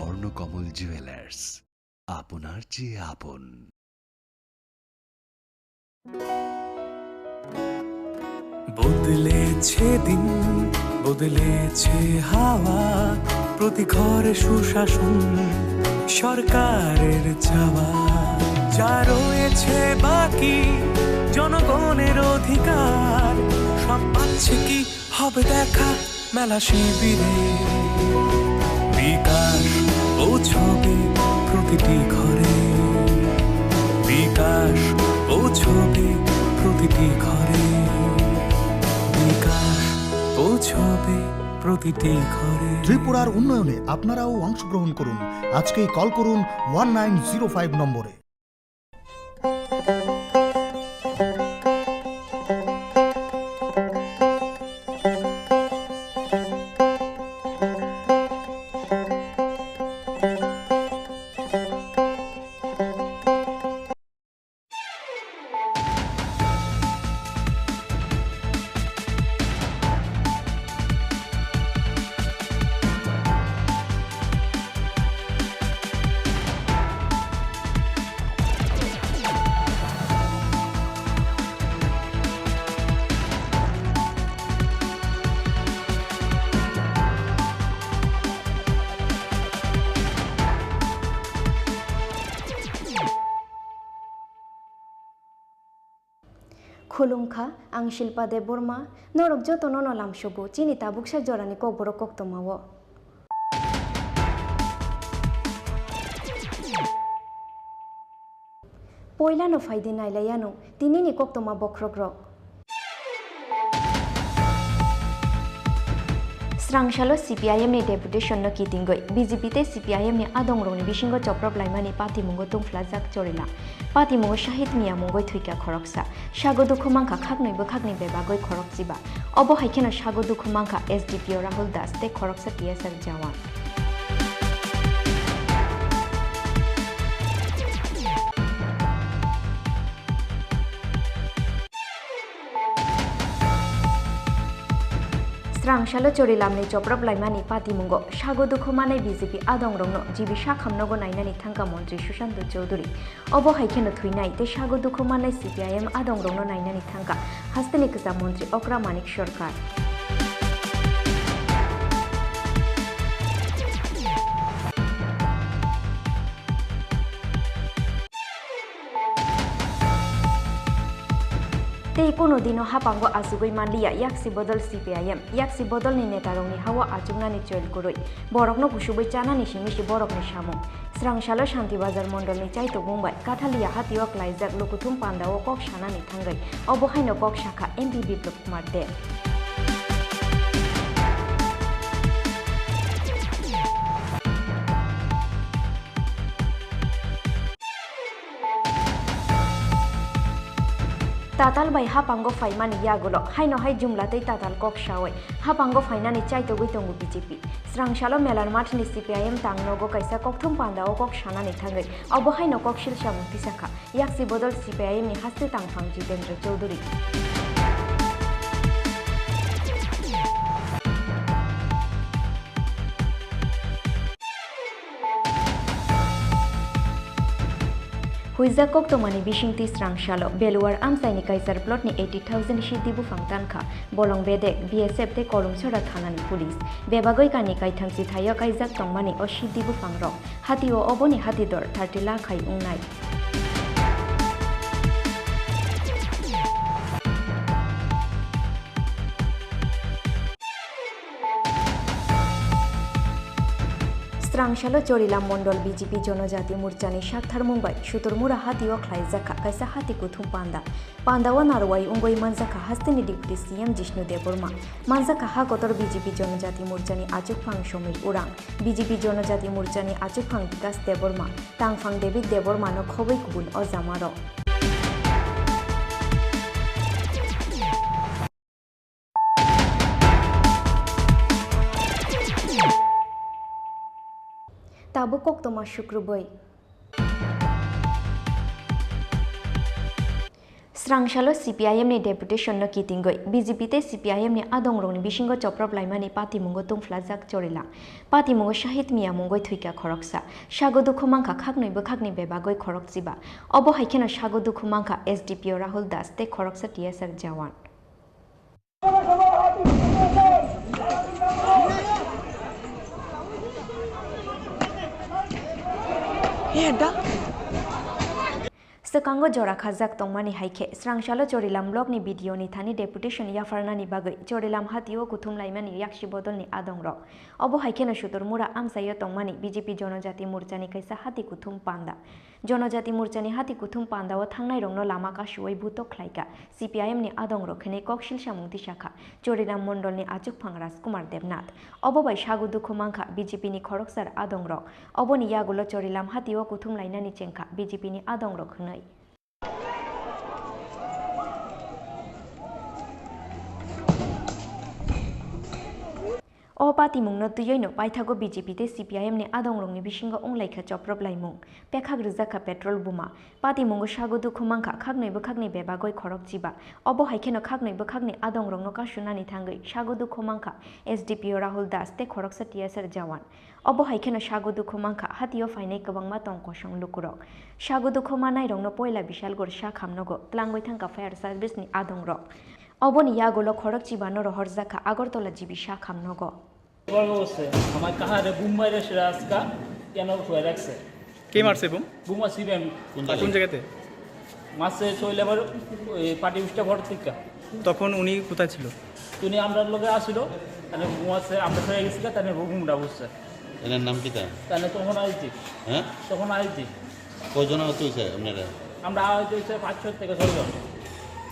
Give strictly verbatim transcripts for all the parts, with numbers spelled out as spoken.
স্বর্ণকমল জুয়েলার্স, আপনার চেয়ে আপন। বদলেছে দিন, বদলেছে হাওয়া, প্রতি ঘরে সুশাসন সরকারের চাওয়া। যা রয়েছে বাকি জনগণের অধিকার, সব পাচ্ছে কি হবে দেখা মেলা শিবিরে। বিকাশ পৌঁছবে প্রতিটি ঘরে, বিকাশ পৌঁছবে প্রতিটি ঘরে, বিকাশ পৌঁছবে প্রতিটি ঘরে। ত্রিপুরার উন্নয়নে আপনারাও অংশগ্রহণ করুন। আজকেই কল করুন ওয়ান নাইন জিরো ফাইভ নম্বরে। Khulumkha, ang Shilpa Debbarma, norok jotono no lamsogo chini tabuksa jorani kokborok koktwmao. Poilano phaidi nailaianw tinini koktwma bokhrokrok. Srangsalo C P I M ni deputation no kitingwi B J P tei C P I M ni adongrokni bisingo choprop laimani patimungo tungphlajak Chorila. Patimungo Shahid Miya mungwi thwikha khoroksa. Sago dukhu mankha khaknwi bwkhakni bebagwi khorokchiba. Obo hai kheno sago dukhu mankha S D P O Rahul Das tei khoroksa T S R jawan. Srangsalo Chorilamni choprop laimani patimungo sago dukhu manai B J P adongrokno G B sakhamnogo nainani thangkha Montri Sushanta Chowdhury. Obo hai kheno thwinai tei sago dukhu manai C P I M adongrokno nainani thangkha hasteni kwcham montri Okra Manik Sarkar. Tei kunu dino hapango achugwi manliya yaksi bodol C P I M, yaksi bodolni netarokni hao achuknani choil kwrwi, borokno kusubwi chanani simi si borokni samung. Srangsalo Shanti Bazar mondolni chaitokmung bai Kathalia hatio klaijak lukuthum pandao kok sanani thangwi obo haino kok sakha M P Biplab Kumar Deb. Tatal bai hapango phaimani yagulo haino hai jumla tei tatal kok sawi hapango phainani chaitogwi tongo B J P. Srangsalo Melar Mathni C P I M tangnogo kaisa kokthum pandao kok sanani thangwi obo haino koksil samung tisakha yaksi bodol C P I M ni haste tangphang Jitendra Chowdhury. Huijak koktwmani bisingtwi Srangsalo Beluar amchaini Kaisar plotni eighty thousand siddi buphang tankha, bolong bedek, B S F tei Kolumchhora thanani police. Bebagwi kani kaitham chithaio kaijak tongmani o siddi buphangrok. Hatio oboni hatidor thirty lakh hai wngnai. Srangsalo Chorila Mondol B J P Jonojati Morchani saktharmung bai Suturmura hatio khlaijakha kaisa hati kuthum panda. Pandao narwai wngwi manjakha hasteni Deputy C M Jishnu Debbarma. Manjakha ha kotor B J P Jonojati Morchani achukphang Somir Urang, B J P Jonojati Morchani achukphang Bikas Debbarma, tangphang David Debbarmano khobwi kubun o jamarok. Tabuk koktwma sukrubwi. Srangsalo C P I M ni deputation no kitingwi B J P tei C P I M ni adongrokni bisingo choprop laimani patimungo tungphlajak Chorilam. Patimungo Shahid Miya mungwi thwikha khoroksa. Sago dukhu mankha khaknwi bwkhakni bebagwi khorokchiba. Obo hai kheno sago dukhu mankha S D P O Rahul Das tei khoroksa T S R jawan. Swkango jora khajak tongmani hai khe, Srangsalo Chorilam block ni B D O ni thani deputation yapharnani bagwi Chorilam hatio kuthum laimani yaksi bodolni adongrok. Obo hai kheno Suturmura amchaio tongmani B J P Jonojati Morchani kaisa hati kuthum panda. Jonojati Morchani hati kuthum pandao thangnairokno lama kasuwi butok khlaikha C P I M ni adongrok hwnwi koksil samung tisakha Chorilam Mondolni achukphang Rajkumar Debnath. Obo bai sago dukhu mankha B J P ni khoroksar adongrok. Oboni yagulo Chorilam hatio kuthum lainani chengkha B J P ni adongrok hwnwi. O patimungno twiwi no paithago B J P tei C P I M ni adongrokni bisingo wnglaikha choprop laimung, pekhak rwjakha petrol buma. Patimungo sago dukhu mankha khaknwi bwkhakni bebagwi khorok chiba. Obo hai kheno khaknwi bwkhakni adongrokno kasunani thangwi sago dukhu mankha S D P O Rahul Das tei khoroksa T S R jawan. Obo hai kheno sago dukhu mankha hatio phainai kwbangma tong kosong lukurok. Sago dukhu manairokno poila Bishalgor sak hamnogo twlangwi thangkha fire service ni adongrok. Oboni yagulo khorok chibano rohorjakha Agartala G B sak hamnogo. এবার অবশ্যই আমার কাহারে ঘুম বাইরে সেরা আজকা কেন উঠে রাখছে? কে মারছে বুম? ঘুম আসি আমি। কোন আর কোন জায়গায়? জায়গাতে? মাসে ছয় লেবার ওই পার্টি উঠতে ভর থেকে। তখন উনি কোথায় ছিল? উনি আমরার লগে আসিল, তাহলে ঘুম আছে, আমরা হয়ে গেছি, তাহলে ঘুমটা বুঝছে। এনার নাম কিতা? তাহলে তখন আইছি। হ্যাঁ? তখন আইছি। কয়জন আহত হয়েছে আপনারা? আমরা আহত হয়েছে পাঁচ ছয় থেকে ছয় জন।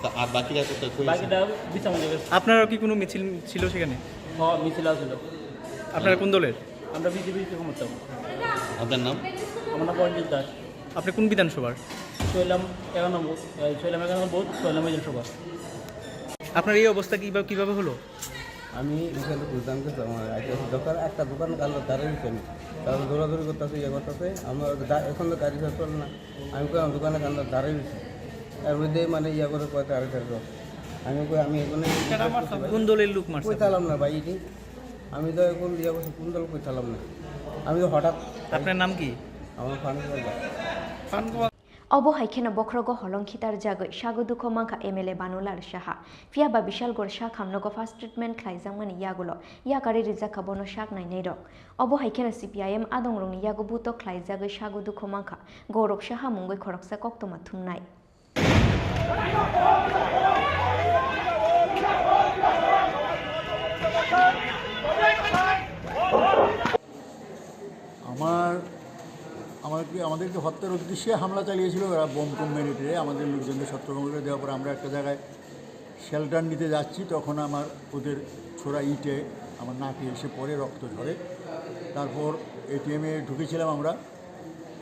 তা আর বাকিরা কোথায়, কই আছে? বাকিরা বিছামা গেছে। আপনারা কি কোনো মিছিল ছিল সেখানে? হ্যাঁ, মিছিল আছিল। আপনারা কোন দলের? আমরা বিজেপি সমর্থক। আপনার নাম? আমার নাম রঞ্জিত দাস। আপনি কোন বিধানসভার? ছয়লাম এগারো নম্বর, এই, ছয়লাম এগারো নম্বর, ছয়লাম বিধানসভা। আপনার এই অবস্থা কিভাবে, কিভাবে হলো? আমি এখানে খুলতাম কিছু, আমার একটা দোকান, একটা দোকান কালো দাঁড়িয়ে দিচ্ছে আমি। তারপর দৌড়াদৌড়ি করতেছে, ইয়ে করতেছে, আমার দা-, এখন তো গাড়ি ঘোড়া চলে না। আমি কই, "আমার দোকানে কান্দা দাঁড়িয়ে দিচ্ছে।" এর মধ্যে মানে ইয়ে করে কয়, "তাড়াতাড়ি কর।" আমি কই, "আমি এখানে কোন দলের লোক মারছে? কইতালাম না ভাই, এটি আমি তো এখন ইয়ে করছি, কোন দল কইতালাম না।" আমি তো হঠাৎ আপনার নাম কি? আমার fun Obo hai kheno bokhrogo holong khitar jagwi sago dukho mankha M L A Banulal Saha. Phiya ba Bishalgor sak hamnogo first treatment khlaijakmani yagulo yakari rijakha bono sak nainairok. Obo hai kheno C P I M adongrokni yago butok khlaijagwi sago dukho mankha Gaurav Saha mungwi khoroksa koktwma thumnai. আমার, আমাদেরকে, আমাদেরকে হত্যার উদ্দেশ্যে হামলা চালিয়েছিল ওরা, bomb Tomé মেরে টেরে আমাদের লোকজনকে ছত্রভঙ্গ করে দেওয়ার পর আমরা একটা জায়গায় শেল্টার নিতে যাচ্ছি, তখন আমার ওদের ছোড়া ইটে আমার নাকে এসে পড়ে, রক্ত ঝরে। তারপর এটিএমে ঢুকেছিলাম আমরা,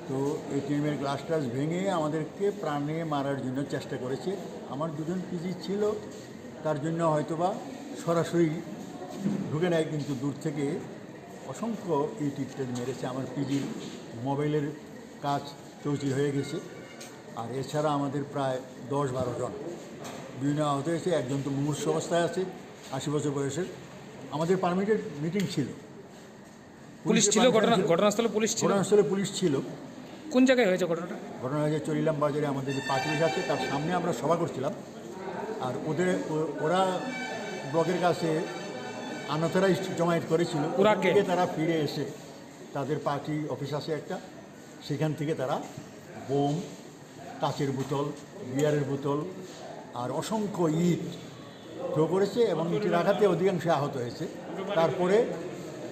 তো এটিএমের গ্লাস টাস ভেঙে আমাদেরকে প্রাণে মারার জন্য চেষ্টা করেছে। আমার দুজন পিজি ছিল, তার জন্য হয়তোবা সরাসরি ঢুকে নেয়, কিন্তু দূর থেকে অসংখ্য ইট ইত্যাদি মেরেছে। আমার পিজির মোবাইলের কাচ চৌচির হয়ে গেছে। আর এছাড়া আমাদের প্রায় দশ বারো জন বিভিন্ন আহত হয়েছে, একজন তো মুমূর্ষু অবস্থায় আছে, আশি বছর বয়সের। আমাদের পারমিটেড মিটিং ছিল। পুলিশ পুলিশের ছিল পারমিশন ঘটনা, ছিল। ঘটনাস্থলে পুলিশ ছিল? ঘটনাস্থলে পুলিশ ছিল। কোন জায়গায় হয়েছে ঘটনাটা? ঘটনা হয়েছে চরিলাম বাজারে আমাদের যে পার্টি অফিস আছে, তার সামনে আমরা সভা করছিলাম। আর ওদের, ও-, ওরা ব্লকের কাছে আনঅথরাইজড জমায়েত করেছিল। ওরা ওখান কে? থেকে তারা ফিরে এসে তাদের পার্টি অফিস আছে একটা, সেখান থেকে তারা বোম, কাচের বোতল, বিয়ারের বোতল আর অসংখ্য ইট থ্রো করেছে এবং ইটের আঘাতে অধিকাংশ আহত হয়েছে। তারপরে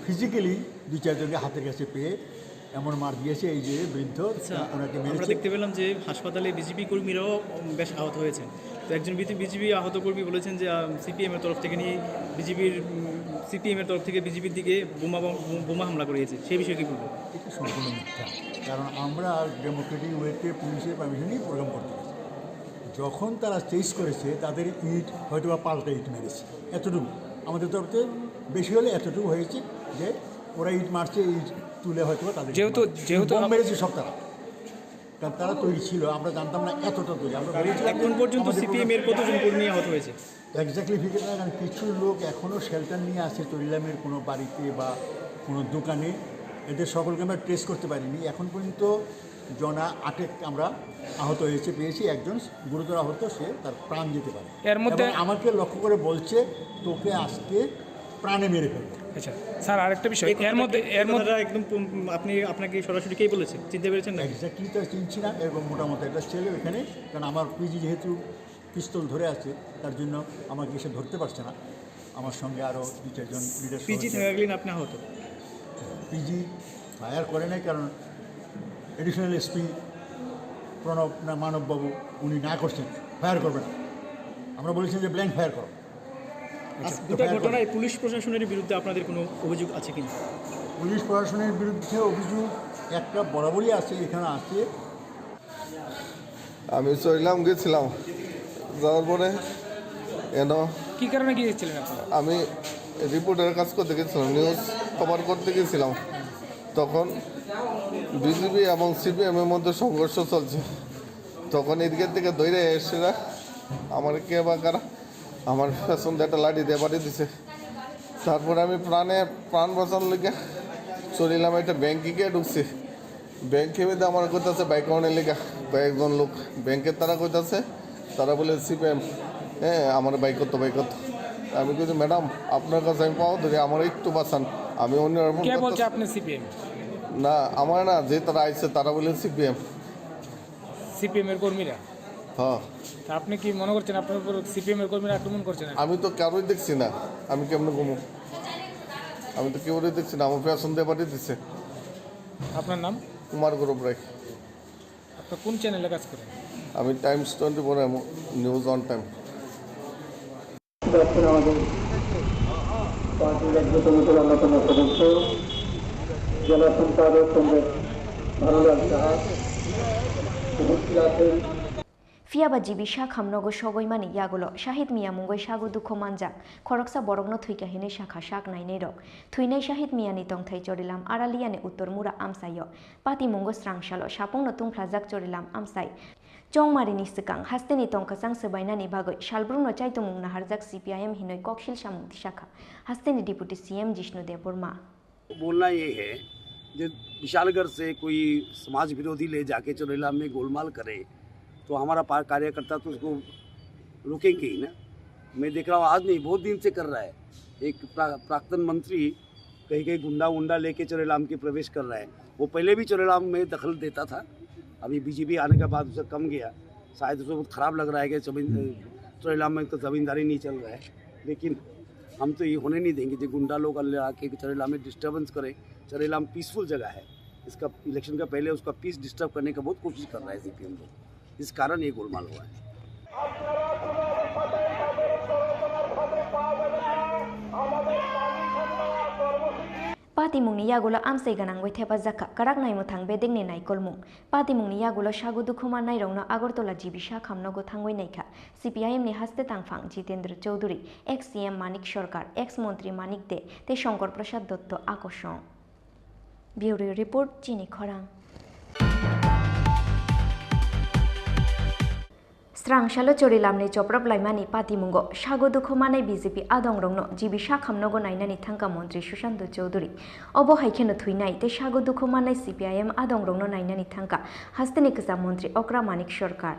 ফিজিক্যালি দুই চারজনকে হাতের কাছে পেয়ে এমন মার দিয়েছে, এই যে বৃদ্ধ, আচ্ছা, ওনাকে আমরা মেরেছে। দেখতে পেলাম যে হাসপাতালে বিজেপি কর্মীরাও বেশ আহত হয়েছেন। তো একজন বিজে-, বিজেপি আহত কর্মী বলেছেন যে, আহ, সিপিএম এর তরফ থেকে নিয়ে বিজেপির, উম, সিপিএম এর তরফ থেকে বিজেপির দিকে বোমা বম-, বোমা হামলা করা হয়েছে, সেই বিষয়ে কি বলবেন? এটা সম্পূর্ণ মিথ্যা, কারণ আমরা ডেমোক্রেটিক ওয়েতে পুলিশের পারমিশন নিয়ে প্রোগ্রাম করতে গেছি। যখন তারা চেস করেছে, তাদের ইট হয়তো বা পাল্টা ইট মেরেছে, এতটুকু। আমাদের তরফ থেকে বেশি হলে এতটুকু হয়েছে যে ওরা ইট মারছে, ইট তুলে হয়তো বা তাদের যেহেতু, মারছে। যেহেতু বোম আপ- মেরেছে সব তারা। কারণ তারা তৈরি ছিল, আমরা জানতাম না এতটা তৈরি। আমরা ভেবেছিলাম যে এখন পর্যন্ত আমাদের সিপিএম এর কতজন কর্মী আহত হয়েছে? এক্স্যাক্টলি ফিগার না, কারণ কিছু লোক এখনও শেল্টার নিয়ে আছে চরিলামের কোনো বাড়িতে বা কোনো দোকানে। এদের সকলকে আমরা ট্রেস করতে পারিনি। এখন পর্যন্ত জনা আটেক আমরা আহত হয়েছে, পেয়েছি। একজন গুরুতর আহত, সে তার প্রাণ যেতে পারে। এর মধ্যে এবং আমাকে লক্ষ্য করে বলছে, "তোকে আজকে প্রাণে মেরে ফেলবো।" আচ্ছা স্যার, আরেকটা বিষয়, এই এর কথাটা মধ্যে, কি, এর এই মধ্যে কথাটা একদম পুম-, আপনি, আপনাকে সরাসরি কেই বলেছে? চিনতে পেরেছেন নাকি? এক্স্যাক্টলি তো চিনছি না, এরকম মোটামুটি একটা ছেলে ওখানে, কারণ আমার পিজি যেহেতু পিস্তল ধরে আছে, তার জন্য আমাকে এসে ধরতে পারছে না। আমার সঙ্গে আরও দুই চারজন লিডার সহ পিজি ছিলেন। থাকাকালীন আপনি আহত? পিজি ফায়ার করে নাই, কারণ অ্যাডিশনাল এসপি প্রণব না মানববাবু উনি না করছেন, ফায়ার করবেন। আমরা বলেছি যে ব্ল্যাঙ্ক ফায়ার করো। আচ্ছা, তো গোটা ফায়ার করো। ঘটনায় পুলিশ প্রশাসনের বিরুদ্ধে আপনাদের কোনো অভিযোগ আছে কিনা? পুলিশ প্রশাসনের বিরুদ্ধে অভিযোগ একটা বরাবরই আছে, এখানে আছে। আমি চরিলাম গেছিলাম, যাওয়ার পরে এন কি কারণে গিয়েছিলেন আপনি? আমি রিপোর্টারের কাজ করতে গেছিলাম, নিউজ কভার করতে গেছিলাম। তখন বিজিবি এবং সিপিএম এর মধ্যে সংঘর্ষ চলছে। তখন এদিকে থেকে দৌড়ে এসেরা আমার কে বা কারা আমার পেছন দিয়ে একটা লাঠি দিয়ে বাড়ি দিছে। তারপরে আমি প্রাণে, প্রাণ বাঁচানোর লেগে চলিলাম, একটা ব্যাংকে গিয়ে ঢুকছি। ব্যাংকের মধ্যে আমার কইতাছে বাইক অনের লেগে কয়েকজন লোক ব্যাংকের তারা কইতাছে, তারা বলে সিপিএম, হ্যাঁ, আমার বাইক করতো, বাইক করতো। আমি কইছি, "ম্যাডাম, আপনার কাছে আমি পাও ধরি, আমার একটু বাঁচান, আমি অন্যরকম কে করতেছি।" বলছে আপনি সিপিএম? না, আমার না, যে তারা আইছে, তারা বলে সিপিএম। সিপিএম এর কর্মীরা? হ্যাঁ। তা আপনি কি মনে করছেন আপনার উপর সিপিএম এর কর্মীরা আক্রমণ করছেন? আমি তো কারোই দেখছি না, আমি কেমনে ঘুমো? আমি তো কেউরই দেখছি না, আমার পেছন দিয়ে বাড়ি দিছে। আপনার নাম? কুমার গৌরব রায়। আপনি কোন চ্যানেলে কাজ করেন? আমি Times twenty four news on time. যাচ্ছেন আমাদের পার্টির রাজ্য কমিটির অন্যতম সদস্য, জেলা সম্পাদক কমরেড ভানুলাল সাহা, উপস্থিত আছেন। Phiya ba G B Shakham nogo sogwi mani yagulo Shahid Miya mungwi sago dukhu manjak khoroksa borokno thwikha hinwi sakha sak nainai rok. Thwinai Shahid Miya ni tongthai Chorilam Araliya ni Uttor Mura amchaio. Patimungo srang salo sapungno tungphlajak Chorilam amchai. Chongmarini swkang hasteni tongkwchang swbainani bagwi salbrumno chaitumung naharjak C P I M hinwi koksil samung tisakha hasteni Deputy C M Jishnu Debbarma. बोलना ये है, जब विशालगढ़ से कोई समाज विरोधी ले जाके चोरेला में गोलमाल करे, तो हमारा पा-, कार्यकर्ता तो उसको रोकेंगे ही ना। मैं देख रहा हूँ, आज नहीं, बहुत दिन से कर रहा है। एक प्रा-, प्राक्तन मंत्री कहीं कहीं गुंडा वुंडा लेके चोरेलाम के प्रवेश कर रहा है। वो पहले भी चोरेलाम में दखल देता था, अभी बीजेपी आने के बाद उसे कम गया। शायद उसे बहुत खराब लग रहा है कि जमीन, चोरेलाम में तो जमींदारी नहीं चल रहा है, लेकिन हम तो ये होने नहीं देंगे जो गुंडा लोग आके चोरेलाम में डिस्टर्बेंस करे। चोरेलाम पीसफुल जगह है, इसका इलेक्शन का पहले उसका पीस डिस्टर्ब करने का बहुत कोशिश कर रहा है सीपीएम लोग, इस कारण ये गोलमाल हुआ है। Patimungni yagulo amchai gwnangwi thepajak kha kwrak naimwthang bedekni naikolmung. Patimungni yagulo sago dukhu mannairokno Agartala G B Shakham nogo thangwi naikha C P I M ni haste tangphang Jitendra Chowdhury, ex C M Manik Sarkar, ex montri Manik De tei Shankar Prasad Dotto akosong. Bureau Report, Chini Khorang. Srang salo Chorilamni choprop laimani patimungo sago dukhu manai B J P adongrokno G B Shakham nogo nainani thangkha montri Sushanta Chowdhury. Obo hai kheno thwinai tei sago dukhu manai C P I M adongrokno nainani thangkha hasteni kwcham montri okra Manik Sarkar.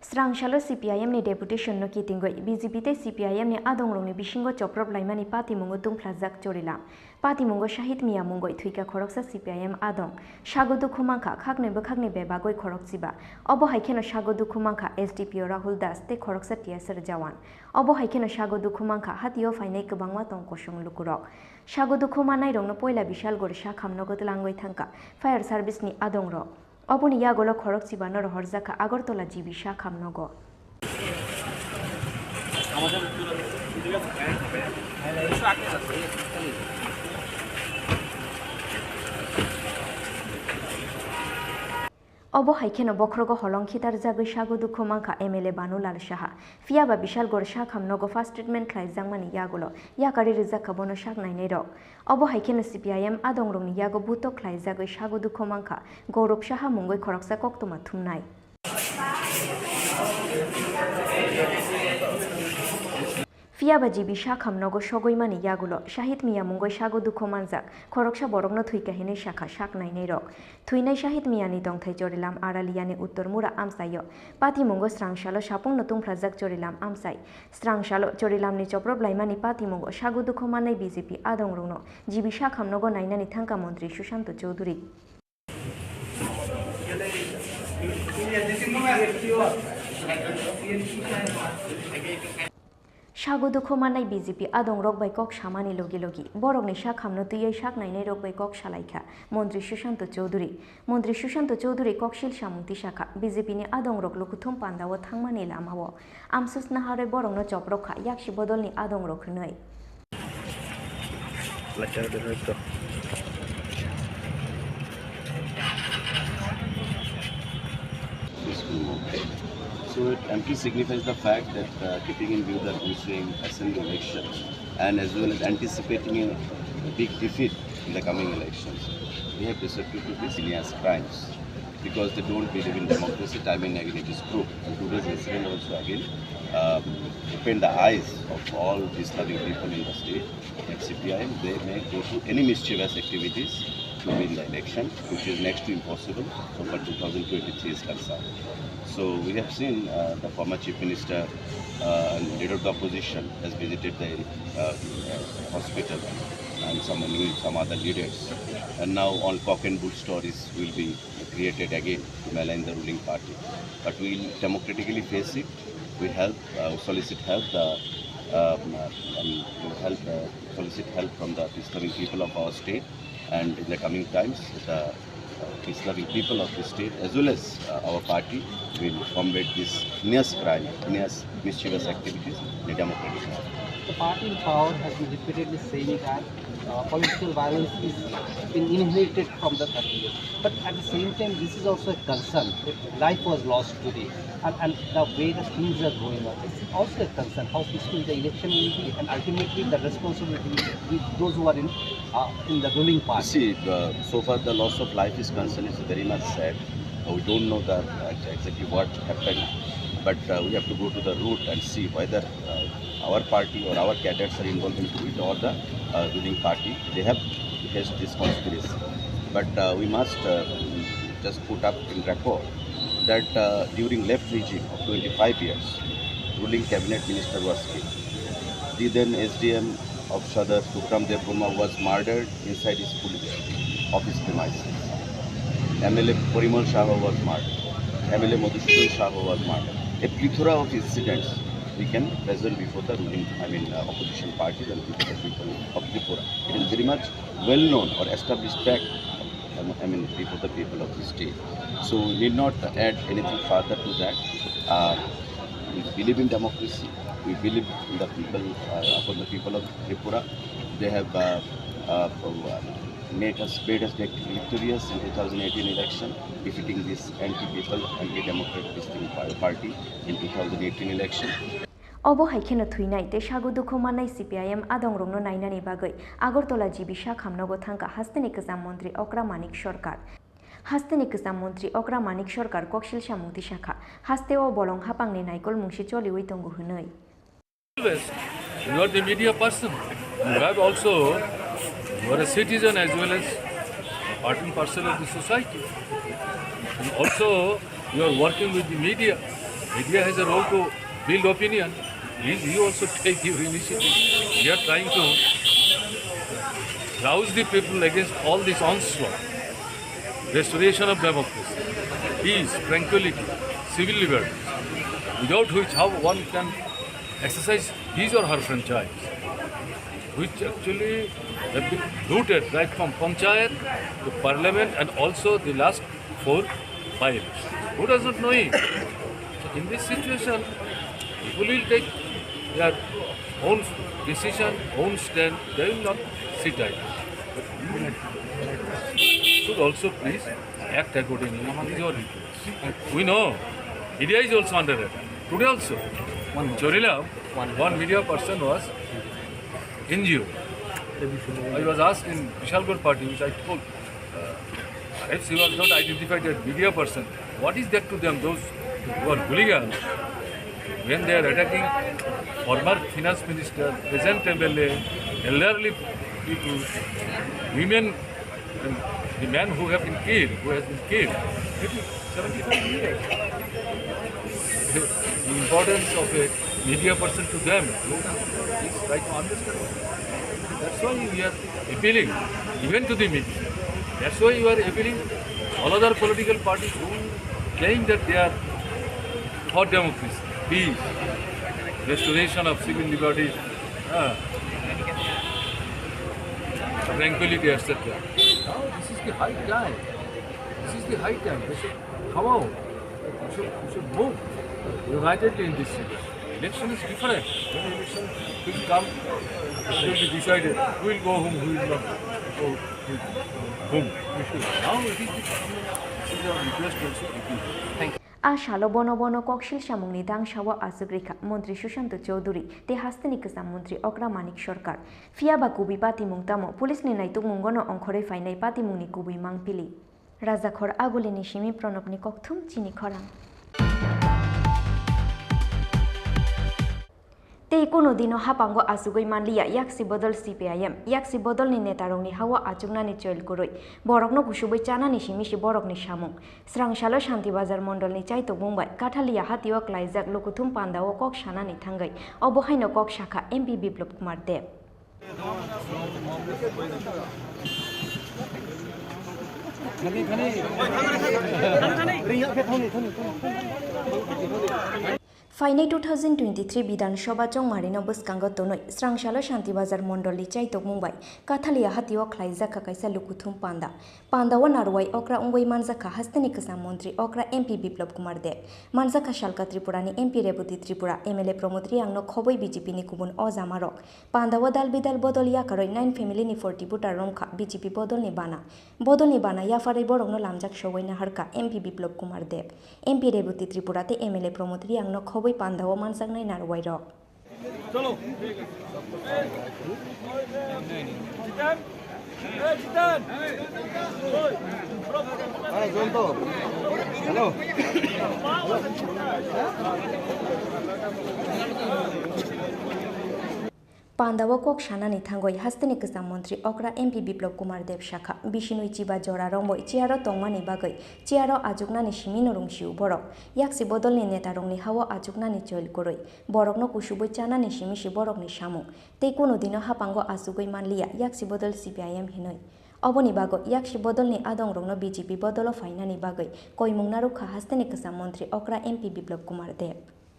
Srang salo C P I M ni deputation no kitingwi B J P tei C P I M ni adongrokni bisingo choprop laimani patimungo tungphlajak Chorilam. Patimungo Shahid Miya mungwi thwikha khoroksa C P I M adong. Sago dukhu mankha khaknwi bwkhakni bebagwi khorokchiba. Obo hai kheno sago dukhu mankha S D P O Rahul Das tei khoroksa T S R jawan. Obo hai kheno sago dukhu mankha hatio phainai kwbangma tong kosong lukurok. Sago dukhu mannairokno poila Bishalgori Shakham nogo twlangwi thangkha fire service ni adongrok. Oboni yagulo khorokchiba no rohorjak kha Agartala G B Shakham nogo. Obo hai kheno bokhrogo holong khitarjagwi sago dukhu mankha M L A Banu Lal Saha. Phiyaba Bishalgarh sakham nogo first treatment khlaijakmani yagulo yakarwi rwjakkha bono sak nainairok. Obo hai kheno C P I M adongrokni yago butok khlaijagwi sago dukhu mankha Gaurav Saha mungwi khoroksa koktwma thumnai. Phiyaba G B sakham nogo sogwi mani yagulo Shahid Mia mungwi sago dukhu manjak khoroksa borokno thwikha hinwi sakha sak nainairok. Thwinai Shahid Miani tongthai Chorilam Araliani Uttor Mura amchaio patimungo srangsalo sapungno tungphlajak Chorilam amchai. Srangsalo Chorilamni choproblaimani patimungo sago dukhu mannai B J P adongrokno G B sakham nogo nainani thangkha Montri Sushanto Chowdhury. Sago dukhu mannai B J P adongrok bai kok samani logi logi borokni sakhamno twiwi sak nainairok bai kok salaikha Montri Sushanto Chowdhury. Montri Sushanto Chowdhury koksil samung tisakha B J P ni adongrok lukuthum pandao thangmani lamao amswsna harwi borokno choprokha yaksi bodolni adongrok hwnwi. Peaceful movement. So it amply signifies the fact that, uh, keeping in view the ensuing assembly election and as well as anticipating a big defeat in the coming elections, we have resorted to these heinous crimes because they don't believe in democracy. Time and again it is proved. And today's incident also again, um, opened the eyes of all these loving people in the state. At C P I M, they may go to any mischievous activities to win the election, which is next to impossible so far two thousand twenty-three is concerned. So we have seen, uh, the former Chief Minister, uh, and leader of the opposition has visited the, uh, uh, hospital and some, some other leaders. And now all cock and bull stories will be created again to malign the ruling party. But we will democratically face it. We help, uh, solicit help, the, um, uh, um, we help, uh, solicit help from the peace-loving people of our state, and in the coming times, the, uh, peace-loving people of the state as well as, uh, our party will combat this heinous crime, heinous mischievous activities in a democratic manner. The party in power has been repeatedly saying that, uh, political violence is been inherited from the thirty years. But at the same time, this is also a concern that life was lost today, and, and the way the things are going on, it's also a concern how peaceful the election will be, and ultimately the responsibility will be with those who are in, uh, in the ruling party. See, uh, so far the loss of life is concerned is very much sad. Uh, we don't know the, uh, exactly what happened, but, uh, we have to go to the root and see whether, uh, our party or our cadres are involved into it or the, uh, ruling party. They have faced this conspiracy. But, uh, we must, uh, just put up in record that, uh, during left regime of twenty-five years, ruling cabinet minister was killed. The then S D M of Sadar, Tukram Debbarma, was murdered inside his police office premises. M L A Parimal Saha was murdered. M L A Madhusudan Saha was murdered. A plethora of incidents we can present before the ruling, I mean, uh, opposition parties and before the people of Tripura. It is very much well known or established fact, um, I mean, before the people of the state. So we need not add anything further to that. Uh, we believe in democracy. We believe in the people, uh, upon the people of Tripura. They have, uh, uh, made us, made us victorious in two thousand eighteen election, defeating this anti-people, anti-democratic this thing par-, party in two thousand eighteen election. Obo hai kheno thwinai tei sago dukhu mannai C P I M adongrokno nainani bagwi Agartala G B sakham nogo thangkha hasteni kwcham montri Okra Manik Sarkar. Hasteni kwcham montri Okra Manik Sarkar koksil samung tisakha, hasteo bolong hapangni naikol mungsi choliwi tongo hwnwi. Always, you are the media person. You have also, you are a citizen as well as part and parcel of the society. And also, you are working with the media. Media has a role to build opinion. Please, you also take your initiative. We are trying to rouse the people against all this onslaught. Restoration of democracy, peace, tranquility, civil liberties, without which how one can exercise his or her franchise, which actually have been looted right from panchayat to parliament and also the last four by-elections. Who does not know it? So in this situation, people will take their own decision, own stand. They will not sit idle. But we should also please Act accordingly. These are, we know, media is also under attack. Today also, one Chorilam, one, one media person was injured. I was asked in Vishalgarh party, which I told, uh, if she was not identified as media person, what is that to them, those who are hooligans? When they are attacking former finance minister, present M L A, elderly people, women, and the man who have been killed, who has been killed, it is seventy-five years. The importance of a media person to them is right to understand. That's why we are appealing even to the media. That's why we are appealing all other political parties who claim that they are for democracy, peace, restoration of civil liberties, uh, tranquility, et cetera. Now this is the high time. This is the high time. We should come out. We should, we should move unitedly in this situation. Election is different. When election will come, it will be decided who will go home, who will not go with whom. We should. Now it is the, this is our request also. Thank you. A salo bono bono koksil samungni dangsao aswk rikha Montri Sushanta Chowdhury tei hasteni kwcham montri okra Manik Sarkar. Phiya ba kubui patimung tamo, police ni naitukmungono ongkhorwi phainai patimungni kubui mangpili. Rajakhor Agulini simi Pranobni kokthum chini khorang. Tei kunu dino hapango achugwi manliya yaksi bodol C P I M, yaksi bodolni netarokni hao achuknani choil kwrwi, borokno kusubwi chanani simi si borokni samung. Srangsalo Shanti Bazar mondolni chaitokmung bai Kathaliya hatio klaijak lukuthum pandao kok sanani thangwi obo haino kok sakha M P Biplab Kumar Deb. Phainai two thousand twenty-three Bidhan Sabha chongmarino bwskango tonwi Srangsalo Shanti Bazar mondolni chaitokmung bai Kathaliya hatio khlaijakha kaisa lukuthum panda. Pandao narwai okra wngwi manjakha hasteni kwcham montri okra M P Biplab Kumar Deb. Manjakha salka Tripurani M P Rebati Tripura, M L A Pramod Riyangno khobwi B J P ni kubun ojamarok. Pandao dal bidal bodol yakarwi nine family ni forty voter romkha B J P bodolni bana. Bodolni bana yapharwi borokno lamjak sogwi naharkha M P Biplab Kumar Deb, M P Rebati Tripura tei M L A Pramod Riyangno khobwi pandao manjaknai narwairok. Pandao kok sanani thangwi hasteni kwcham montri okra M P Biplab Kumar Deb sakha, bisinwi chiba jora romwi chair-o tongmani bagwi chair-o achuknani simi nurung sio borok. Yaksi bodolni netarokni hao achuknani choil kwrwi, borokno kusubwi chanani simi si borokni samung. Tei kunu dino hapango achugwi manliya yaksi bodol C P I M hinwi. Oboni bagwi yaksi bodolni adongrokno B J P bodolo phainani bagwi koimung narwkha hasteni kwcham montri okra M P Biplab Kumar Deb.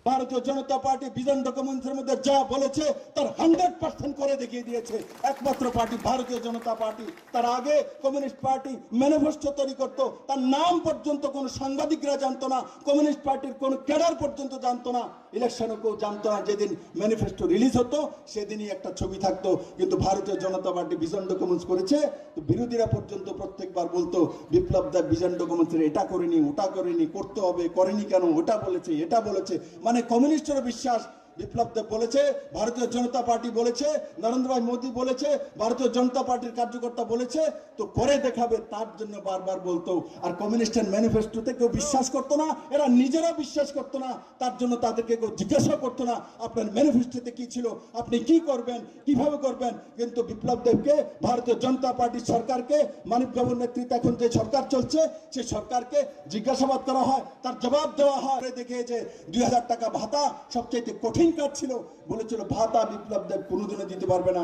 ভারতীয় জনতা party vision ডকুমেন্টসের মধ্যে যা বলেছে, তার hundred percent করে দেখিয়ে দিয়েছে একমাত্র পার্টি ভারতীয় জনতা পার্টি। তার আগে কমিউনিস্ট পার্টি ম্যানিফেস্টো তৈরি করত, তার নাম পর্যন্ত কোনো সাংবাদিকরা জানতো না, কমিউনিস্ট পার্টির কোনো ক্যাডার পর্যন্ত জানতো না, ইলেকশনও কেউ জানতো না। যেদিন ম্যানিফেস্টো রিলিজ হতো, সেদিনই একটা ছবি থাকতো। কিন্তু ভারতীয় জনতা পার্টি ভিশন ডকুমেন্টস করেছে, তো বিরোধীরা পর্যন্ত প্রত্যেকবার বলতো, "বিপ্লব দা ভিশন ডকুমেন্টসের এটা করেনি, ওটা করেনি, করতে হবে, করেনি কেন, ওটা বলেছে, এটা বলেছে।" মানে কমিউনিস্টরা বিশ্বাস, বিপ্লব দেব বলেছে, ভারতীয় জনতা পার্টি বলেছে, নরেন্দ্র ভাই মোদী বলেছে, ভারতীয় জনতা পার্টির কার্যকর্তা বলেছে, তো করে দেখাবে, তার জন্য বারবার বলতো। আর কমিউনিস্টের ম্যানিফেস্টোতে কেউ বিশ্বাস করতো না, এরা নিজেরা বিশ্বাস করতো না, তার জন্য তাদেরকে কেউ জিজ্ঞাসা করতো না, "আপনার ম্যানিফেস্টোতে কি ছিল, আপনি কি করবেন, কিভাবে করবেন?" কিন্তু বিপ্লব দেবকে, ভারতীয় জনতা পার্টি সরকারকে, মানিক বাবুর নেতৃত্বে এখন যে সরকার চলছে, সেই সরকারকে জিজ্ঞাসাবাদ করা হয়, তার জবাব দেওয়া হয়। দেখে যে দুই হাজার টাকা ভাতা সবচেয়ে কঠিন কাজ ছিল, বলেছিল, "ভাতা বিপ্লব দেব কোনোদিনও দিতে পারবে না।"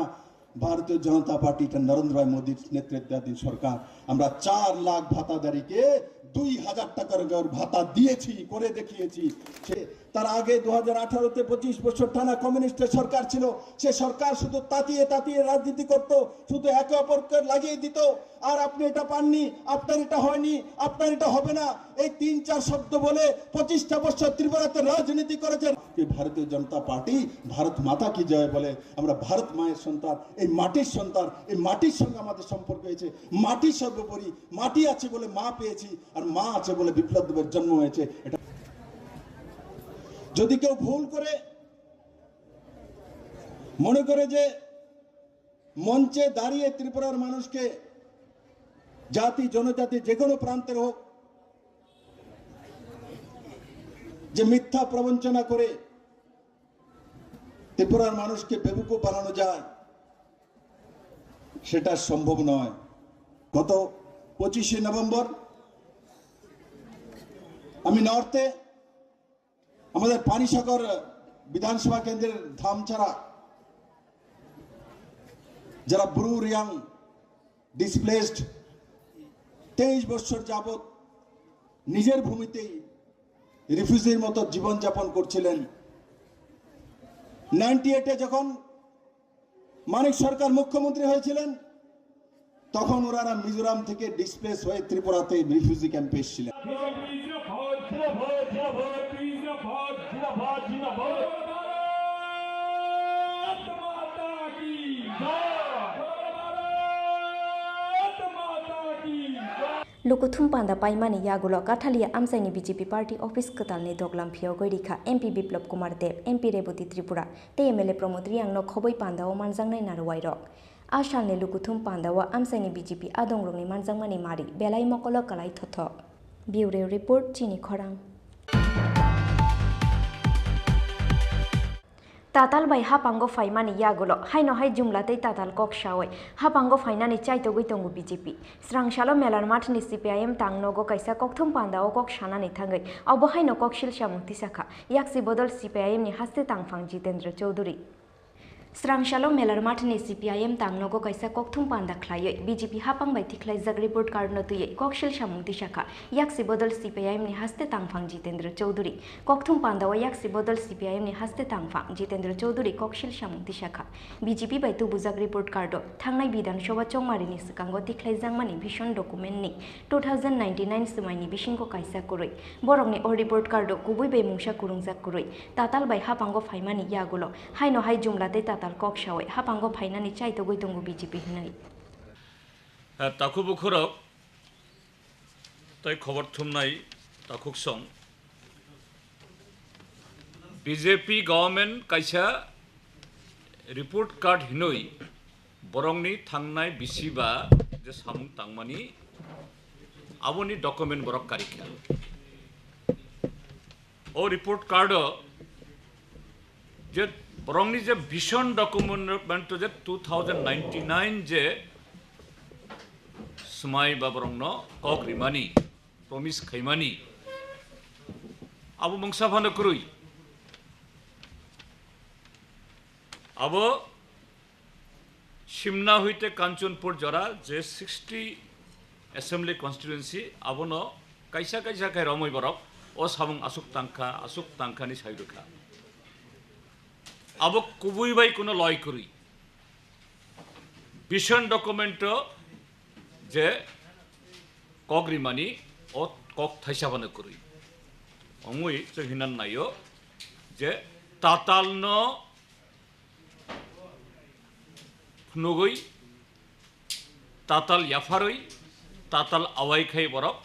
ভারতীয় জনতা পার্টি, এটা নরেন্দ্র ভাই মোদীর নেতৃত্বাধীন সরকার, আমরা চার লাখ ভাতাদারিকে দুই হাজার টাকার করে ভাতা দিয়েছি, করে দেখিয়েছি। সে তার আগে দু হাজার আঠারোতে পঁচিশ বছর টানা কমিউনিস্টের সরকার ছিল। সে সরকার শুধু তাতিয়ে তাতিয়ে রাজনীতি করত, শুধু একে অপরকে লাগিয়ে দিত। আর আপনি এটা পাননি, আপনার এটা হয়নি, আপনার এটা হবে না, এই তিন চার শব্দ বলে পঁচিশটা বছর ত্রিপুরাতে রাজনীতি করেছেন। কি ভারতীয় জনতা পার্টি ভারত মাতা কি জয় বলে, আমরা ভারত মায়ের সন্তান, এই মাটির সন্তান, এই মাটির সঙ্গে আমাদের সম্পর্ক হয়েছে। মাটি সর্বোপরি, মাটি আছে বলে মা পেয়েছি, আর মা আছে বলে বিপ্লব দেবের জন্ম হয়েছে। এটা যদি কেউ ভুল করে মনে করে যে মঞ্চে দাঁড়িয়ে ত্রিপুরার মানুষকে, জাতি জনজাতি যে কোনো প্রান্তের হোক, যে মিথ্যা প্রবঞ্চনা করে ত্রিপুরার মানুষকে বেবুকুফ বানানো যায়, সেটা সম্ভব নয়। গত পঁচিশে নভেম্বর আমি নর্থে আমাদের পানিসাগর বিধানসভা কেন্দ্রের ধামছড়া, যারা ব্রু রিয়াং ডিসপ্লেসড, তেইশ বছর যাবত নিজের ভূমিতেই রিফিউজির মতো জীবনযাপন করছিলেন। নাইনটি এইটে যখন মানিক সরকার মুখ্যমন্ত্রী হয়েছিলেন, তখন ওনারা মিজোরাম থেকে ডিসপ্লেস হয়ে ত্রিপুরাতে রিফিউজি ক্যাম্পে এসেছিলেন। Lukuthum panda paimani yagulo Kathalia amchaini B J P party office kwtalni doglam phiyogwi rikha M P Biplab Kumar Deb, M P Reboti Tripura tei M L A Pramod Riyangno khobwi pandao manjaknai narwuairok. A salni lukuthum pandao amchaini B J P adongrokni manjakmani mari belai mokolo kwlai thothok. Bureau Report, Chini Khorang. Tatal bai hapango phaimani yagulo haino hai jumla tei tatal kok sawi hapango phainani chaitogwi tongo B J P. Srangsalo Melar Mathni C P I M tang nogo kaisa kokthum pandao kok sanani thangwi obo haino koksil samung tisakha yaksi bodol C P I M ni haste tangphang Jitendra Chowdhury. Srangsalo Melar Mathni C P I M tang nogo kaisa kokthum panda khlaiwi B J P hapang bai tikhlaijak report card no twiwi koksil samung tisakha yaksi bodol C P I M ni haste tangphang Jitendra Chowdhury. Kokthum pandao yaksi bodol C P I M ni haste tangphang Jitendra Chowdhury koksil samung tisakha. B J P bai tubujak report card o thangnai Bidhan Sabha chongmarini swkango tikhlaijakmani vision document ni two thousand ninety-nine swmaini bisingo kaisa kwrwi. Borokni o report card o kubui bai mungsa kwrwngjak kwrwi. Tatal bai hapango phaimani yagulo haino hai jumla tei tatal kok sawi hapango phainani chaitogwi tongo B J P hinwi. Eh, takhuk bukhurok tei khobor thumnai takhuk song. B J P government kaisa report card hinwi borokni thangnai bisi ba je samung tangmani aboni document borok karikha. O report card o je borokni je vision document je two thousand ninety-nine je swmai ba borokno kok rimani, promise khaimani, abo mungsa phano kwrwi. Abo Simna hoite Kanchanpur jora je sixty assembly constituency, abono kaisa kaisa khe romwi borok o samung aswk tangkha, aswk tangkha ni sai rwkha. Abo kubui bai kuno loi kwrwi. Vision document o je kok rimani o kok thaisa phano kwrwi. Ongwi chwng hinan naio je tatal no phunugwi, tatal yapharwi, tatal awai khai borok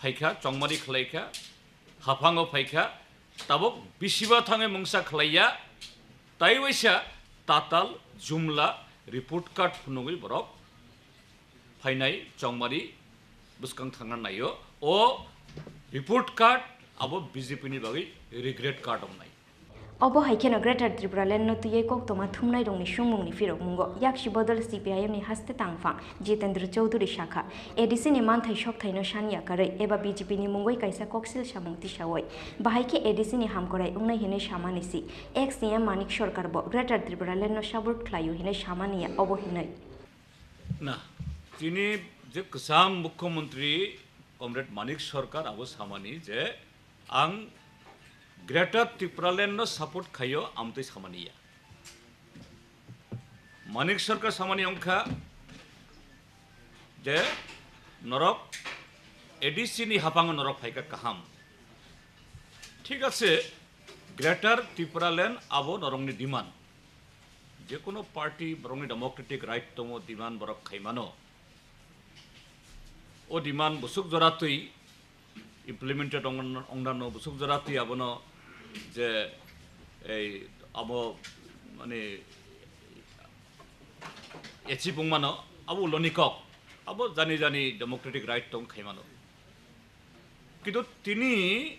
phaikha, chongmani khlaikha, haphango phaikha, tabuk bisiba thangwi mungsa khlaiya, tai waisa tatal jumla report card phunugwi borok phainai chongmani bwskang thangna naio. O report card abo B J P ni bagwi regret card wngnai. Obo hai kheno Greater Tripura Land no twiwi koktwma thumnairokni sungmungni phirokmungo yaksi bodol C P I M ni haste tangphang Jitendra Chowdhury sakha, A D C ni manthai sokthaino sani yakarwi eba B J P ni mungwi kaisa koksil samung tisawi. Bahai khe A D C ni hamkrai wngnai hinwi samani si, ex C M Manik Sarkar bo Greater Tripura Land no support khlaio hinwi samani ya obo hinwi. Na, chini je kwcham Mukhyamantri Comrade Manik Sarkar abo samani je ang Greater Tipraland no support khaio amtwi samani ya. Manik Sarkar samani wngkha je norok A D C ni hapango norok phaikha kaham. Thik ase, Greater Tipraland abo norokni demand. Jekono party borokni democratic right tongo, demand borok khaimano. O demand bwswk jora twi implemented ong-, ongdano bwswk jora twi abono je ei abo mane achieve wngmano abo uloni kok, abo jani jani democratic right tong khaimano. Kintu tini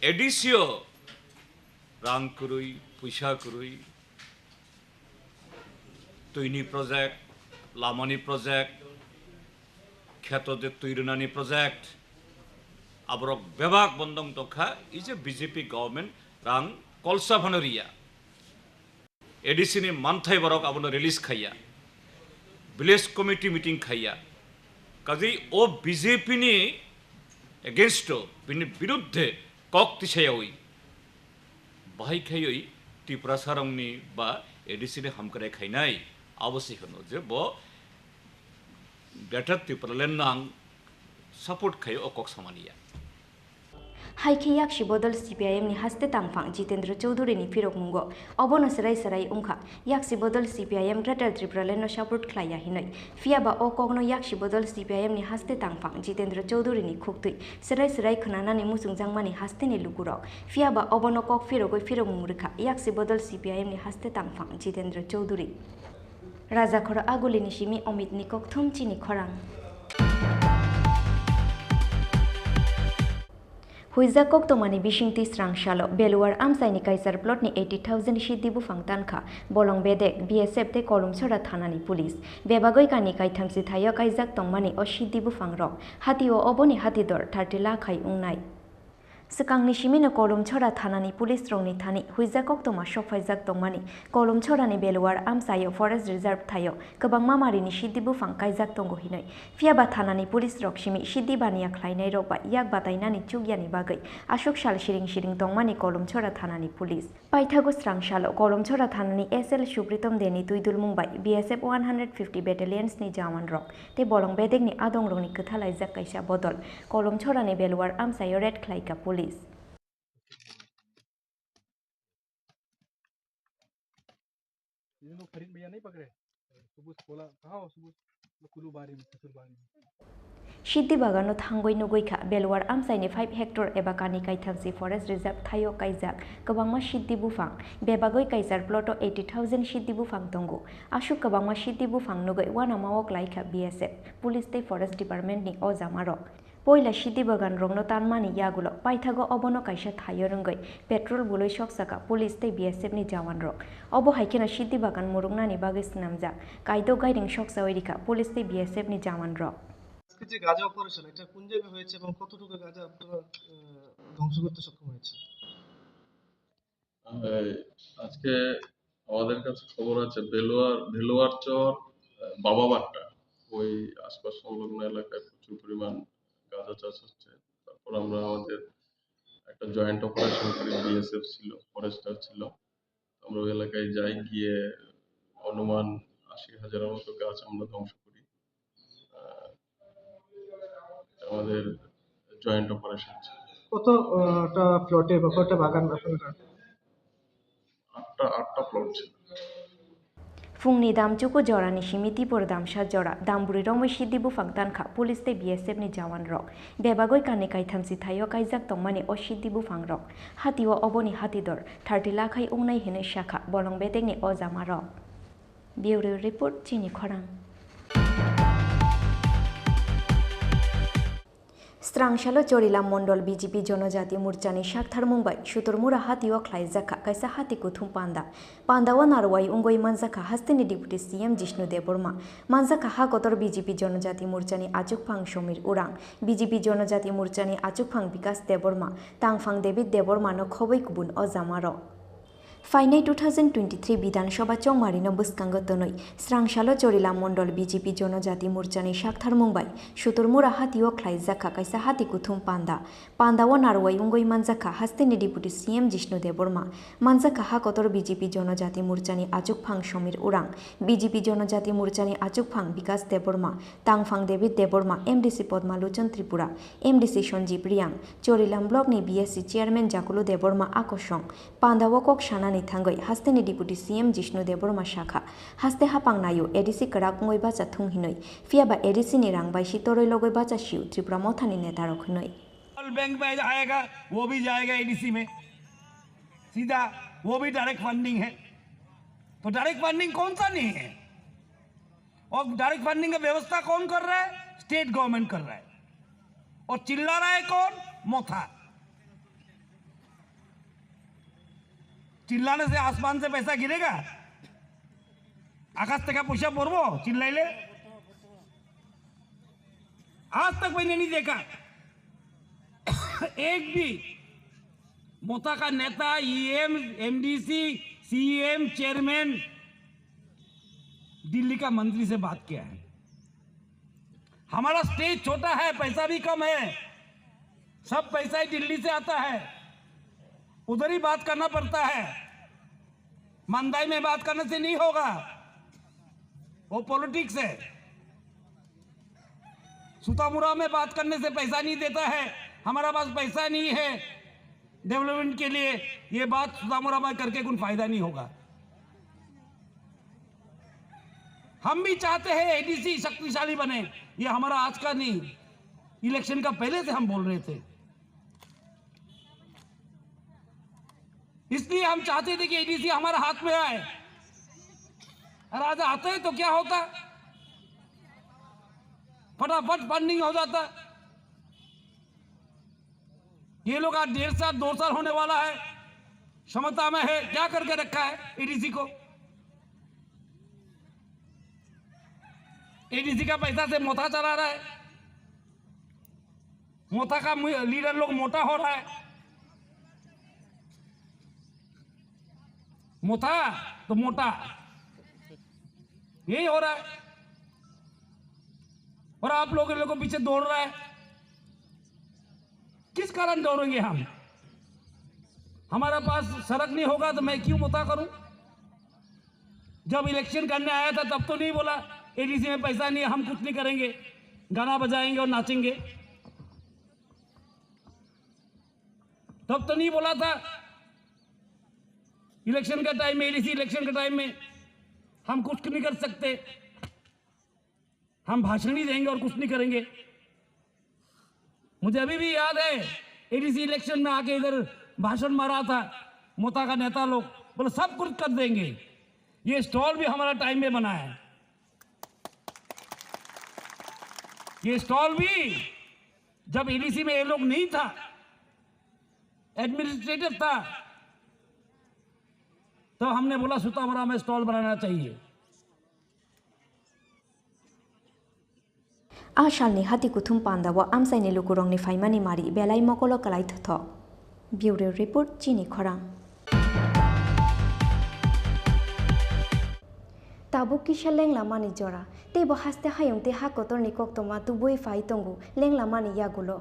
A D C o rang kwrwi, pwisa kwrwi, twini project, lamani project, kheto je twi rwnani project, aborok bebak bondong tongkha, ije B J P government rang kolsa phano riya. A D C ni manthai borok abono release khaiya, village committee meeting khaiya. Kaje o B J P ni against o, bini biruddhe kok tisayawi bahai khaiwi Tiprasa rongni ba A D C ni hamkrai khainai, abo se hwno je bo Greater Tipraland no ang support khaio o kok samani ya. Hai khe yaksi bodol C P I M ni haste tangphang Jitendra Chowdhury ni phirokmungo obono swrai swrai wngkha, yaksi bodol C P I M Greater Tipraland no support khlaiya hinwi. Phiya ba o kokno yaksi bodol C P I M ni haste tangphang Jitendra Chowdhury ni khuktwi swrai swrai khwnanani muchungjakmani haste ni lukurok. Phiya ba obono kok phirogwi phirokmung rwkha yaksi bodol C P I M ni haste tangphang Jitendra Chowdhury. Rajakhoro Agulini simi Omitni kokthum chini khorang. Huijak koktwmani bisingtwi srang salo Beluar amchaini kaisar plotni eighty thousand siddi buphang tankha bolong bedek B S F tei Kolumchhora thanani police. Bebagwi kani kaithamsi thaio kaijak tongmani o siddi buphangrok. Hatio oboni hatidor thirty lakh hai wngnai. Swkangni simino Kolumchhora thanani police rokni thani huijak koktwma sokphaijak tongmani Kolumchhorani Beluar amchaio forest reserve thaio kwbangma marini siddi buphang kaijak tongo hinwi. Phiya ba thanani police rok simi siddi baniya khlainairok bai yak batainani chukyani bagwi aswk sal siring siring tongmani Kolumchhora thanani police. Paithago srang salo Kolomchhora thanani S L Subritom Deni twi dulmung bai B S F one hundred fifty battalions ni jawan rok tei bolong bedek ni adong rok ni kwtha laijak kaisa bodol Kolomchhora ni Beluar amchaio raid khlai kha police. Ini mau karin bayar nih, Pak, re? Subus bola, kau subus, kulu bari, kusur bari. Siddi bagano thangwi nugwi kha Beluar amchaini five hectare eba kani kaithamsi forest reserve thaio kaijak kwbangma siddi buphang. Bebagwi kaisar ploto eighty thousand siddi buphang tongo. Aswk kwbangma siddi buphang nugwi uanamao klai kha B S F, police tei forest department ni o jamarok. Poila siddi bagan rokno tanmani yagulo paithago obono kaisa thaio rwngwi petrol bului soksakha police tei B S F ni jawan rok. Obo hai kheno siddi bagan muruknani bagwi swnamjak kaidok gairing soksawi rikha police tei B S F ni jawan rok. আজকে যে গাঁজা অপারেশন, এটা কোন জায়গায় হয়েছে এবং কতটুকু গাঁজা আপনারা, আহ, ধ্বংস করতে সক্ষম হয়েছে? এই, আজকে আমাদের কাছে খবর আছে বেলোয়ার, ভেলোয়ার চর, আহ, বাবা বাট্টা, ওই আশপাশ সংলগ্ন এলাকায় প্রচুর পরিমাণ গাঁজা চাষ হচ্ছে। তারপর আমরা আমাদের একটা জয়েন্ট অপারেশন করি, বিএসএফ ছিল, ফরেস্টার ছিল, আমরা ওই এলাকায় যাই, গিয়ে অনুমান আশি হাজারের মতো গাছ আমরা ধ্বংস করি। আহ, এটা আমাদের জয়েন্ট অপারেশন ছিল। কত, আহ, টা প্লটে বা কয়টা বাগান আপনারা? আটটা, আটটা প্লট ছিল। Phungni damchuku jorani simi tipor damsa jora, dambwrwi romwi siddi buphang tankha police tei B S F ni jawan rok. Bebagwi kani kaithamsi thaio kaijak tongmani o siddi buphang rok. Hatio oboni hatidor thirty lakh hai wngnai hinwi sakha bolong bedekni o jama rok. Bureau Report, Chini Khorang. Srangsalo Chorilam Mondol B J P Jonojati Morchani saktharmung bai Suturmura hatio khlaijakha kaisa hati kuthum panda. Pandao narwai wngwi manjakha hasteni Deputy C M Jishnu Debbarma. Manjakha ha kotor B J P Jonojati Morchani achukphang Somir Urang, B J P Jonojati Morchani achukphang Bikas Debbarma, tangphang David Debbarma no khobwi kubun o jamarok. Phainai two thousand twenty-three Bidhan Sabha chongmarino bwskango tonwi, srangsalo Chorilam Mondol B J P Jonojati Morchani saktharmung bai Suturmura hatio khlaijak kha kaisa hati kuthum panda. Pandao narwai wngwi manjakha hasteni Deputy C M Jishnu Debbarma, manjakha ha kotor B J P Jonojati Morchani achukphang Samir Urang, B J P Jonojati Morchani achukphang Bikas Debbarma, tangphang David Debbarma, M D C Padma Lochon Tripura, M D C Sanjeev Reang, Chorilam Block ni B S C Chairman Jakulu Debbarma a kosong. Pandao kok sanani thangwi hasteni Deputy C M Jishnu Debbarma sakha, haste hapang naio A D C kwrak wngwi bacha thung hinwi, phiyaba A D C ni rang bai si torwi logwi bacha sio Tripura Motha ni neta rok hinwi. Bank में आएगा, वो भी जाएगा एडीसी में सीधा, वो भी direct funding है। तो डायरेक्ट फंडिंग कौन सा नहीं है? और डायरेक्ट फंडिंग का व्यवस्था कौन कर रहा है? स्टेट गवर्नमेंट कर रहा है। और चिल्ला रहा है कौन? मोथा। चिल्लाने से आसमान से पैसा गिरेगा? आकाश থেকে পয়সা পড়বো চিল্লাইলে? आज तक मैंने नहीं देखा एक भी मोथा का नेता, EM, MDC, CM, chairman Delhi का मंत्री से बात किया है। हमारा स्टेट छोटा है, पैसा भी कम है, सब पैसा ही दिल्ली से आता है, उधर ही बात करना पड़ता है। मंदाई में बात करने से नहीं होगा, वो पॉलिटिक्स है। सुतामुरा में बात करने से पैसा नहीं देता है, हमारा पास पैसा नहीं है डेवलपमेंट के लिए। ये बात सुतामुरा में करके कोई फायदा नहीं होगा। हम भी चाहते हैं एडीसी शक्तिशाली बने, ये हमारा आज का नहीं, इलेक्शन का पहले से हम बोल रहे थे। इसलिए हम चाहते थे कि एडीसी हमारे हाथ में आए। और आज आते तो क्या होता, फटाफट फंडिंग हो जाता। ये लोग आज डेढ़ साल, दो साल होने वाला है, क्षमता में है, क्या करके रखा है एडीसी को? एडीसी का पैसा से मोथा चला रहा है। मोथा का लीडर लोग मोटा हो रहा है। मोथा तो मोटा, यही हो रहा है। और आप लोग इन लोगों के पीछे दौड़ रहा है। किस कारण दौड़ेंगे हम? हमारा पास सड़क नहीं होगा तो मैं क्यों मोथा करूं? जब इलेक्शन करने आया था तब तो नहीं बोला एडीसी में पैसा नहीं है, हम कुछ नहीं करेंगे, गाना बजाएंगे और नाचेंगे। तब तो नहीं बोला था इलेक्शन का टाइम में, एडीसी इलेक्शन के टाइम में हम कुछ नहीं कर सकते, हम भाषण ही देंगे और कुछ नहीं करेंगे। मुझे अभी भी याद है, एडीसी इलेक्शन में आके इधर भाषण मारा था मोथा का नेता लोग, बोले सब कुछ कर देंगे। ये स्टॉल भी हमारा टाइम में बना है। ये स्टॉल भी जब एडीसी में ये लोग नहीं था, एडमिनिस्ट्रेटिव था, तो हमने बोला सुतामुरा में स्टॉल बनाना चाहिए। A salni hati kuthum pandao amchaini lukurokni phaimani mari belai mokolo kwlai thothok. Bureau Report, Chini Khorang. Tabuk kisa lenglamani jora, teibo haste hayung tei ha kotorni koktwma tubui phai tongo lenglamani yagulo.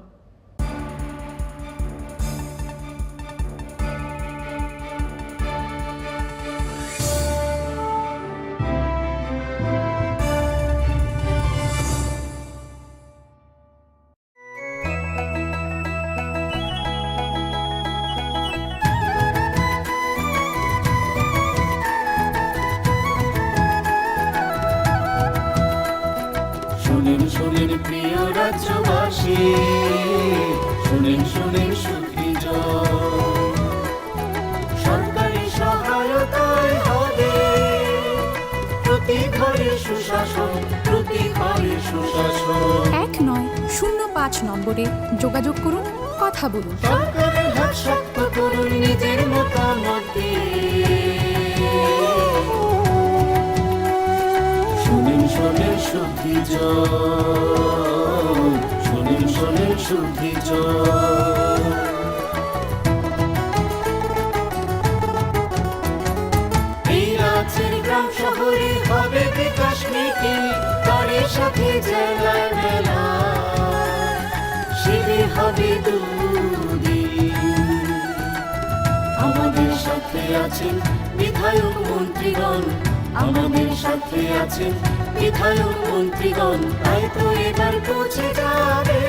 শুনিন শুনিন প্রিয় রাজ্যবাসী, শুনিন শুনিন সুখী জন। সরকারি সহায়তায় হবে প্রতি ঘরে সুশাসন, প্রতি ঘরে সুশাসন। এক নয় শূন্য পাঁচ নম্বরে যোগাযোগ করুন, কথা বলুন। সরকারের হাত শক্ত করুন নিজের মতামত দিয়ে। শুনিন শুনিন সুখী জন, শুনিন শুনিন সুখী জন। মিটিং, তারই সাথে জেলায় মেলা, শিবির হবে দুদিন। আমাদের সাথে আছেন বিধায়ক মন্ত্রীগণ, আমাদের সাথে আছেন বিধায়ক মন্ত্রীগণ, তাই তো এবার পৌঁছে যাবে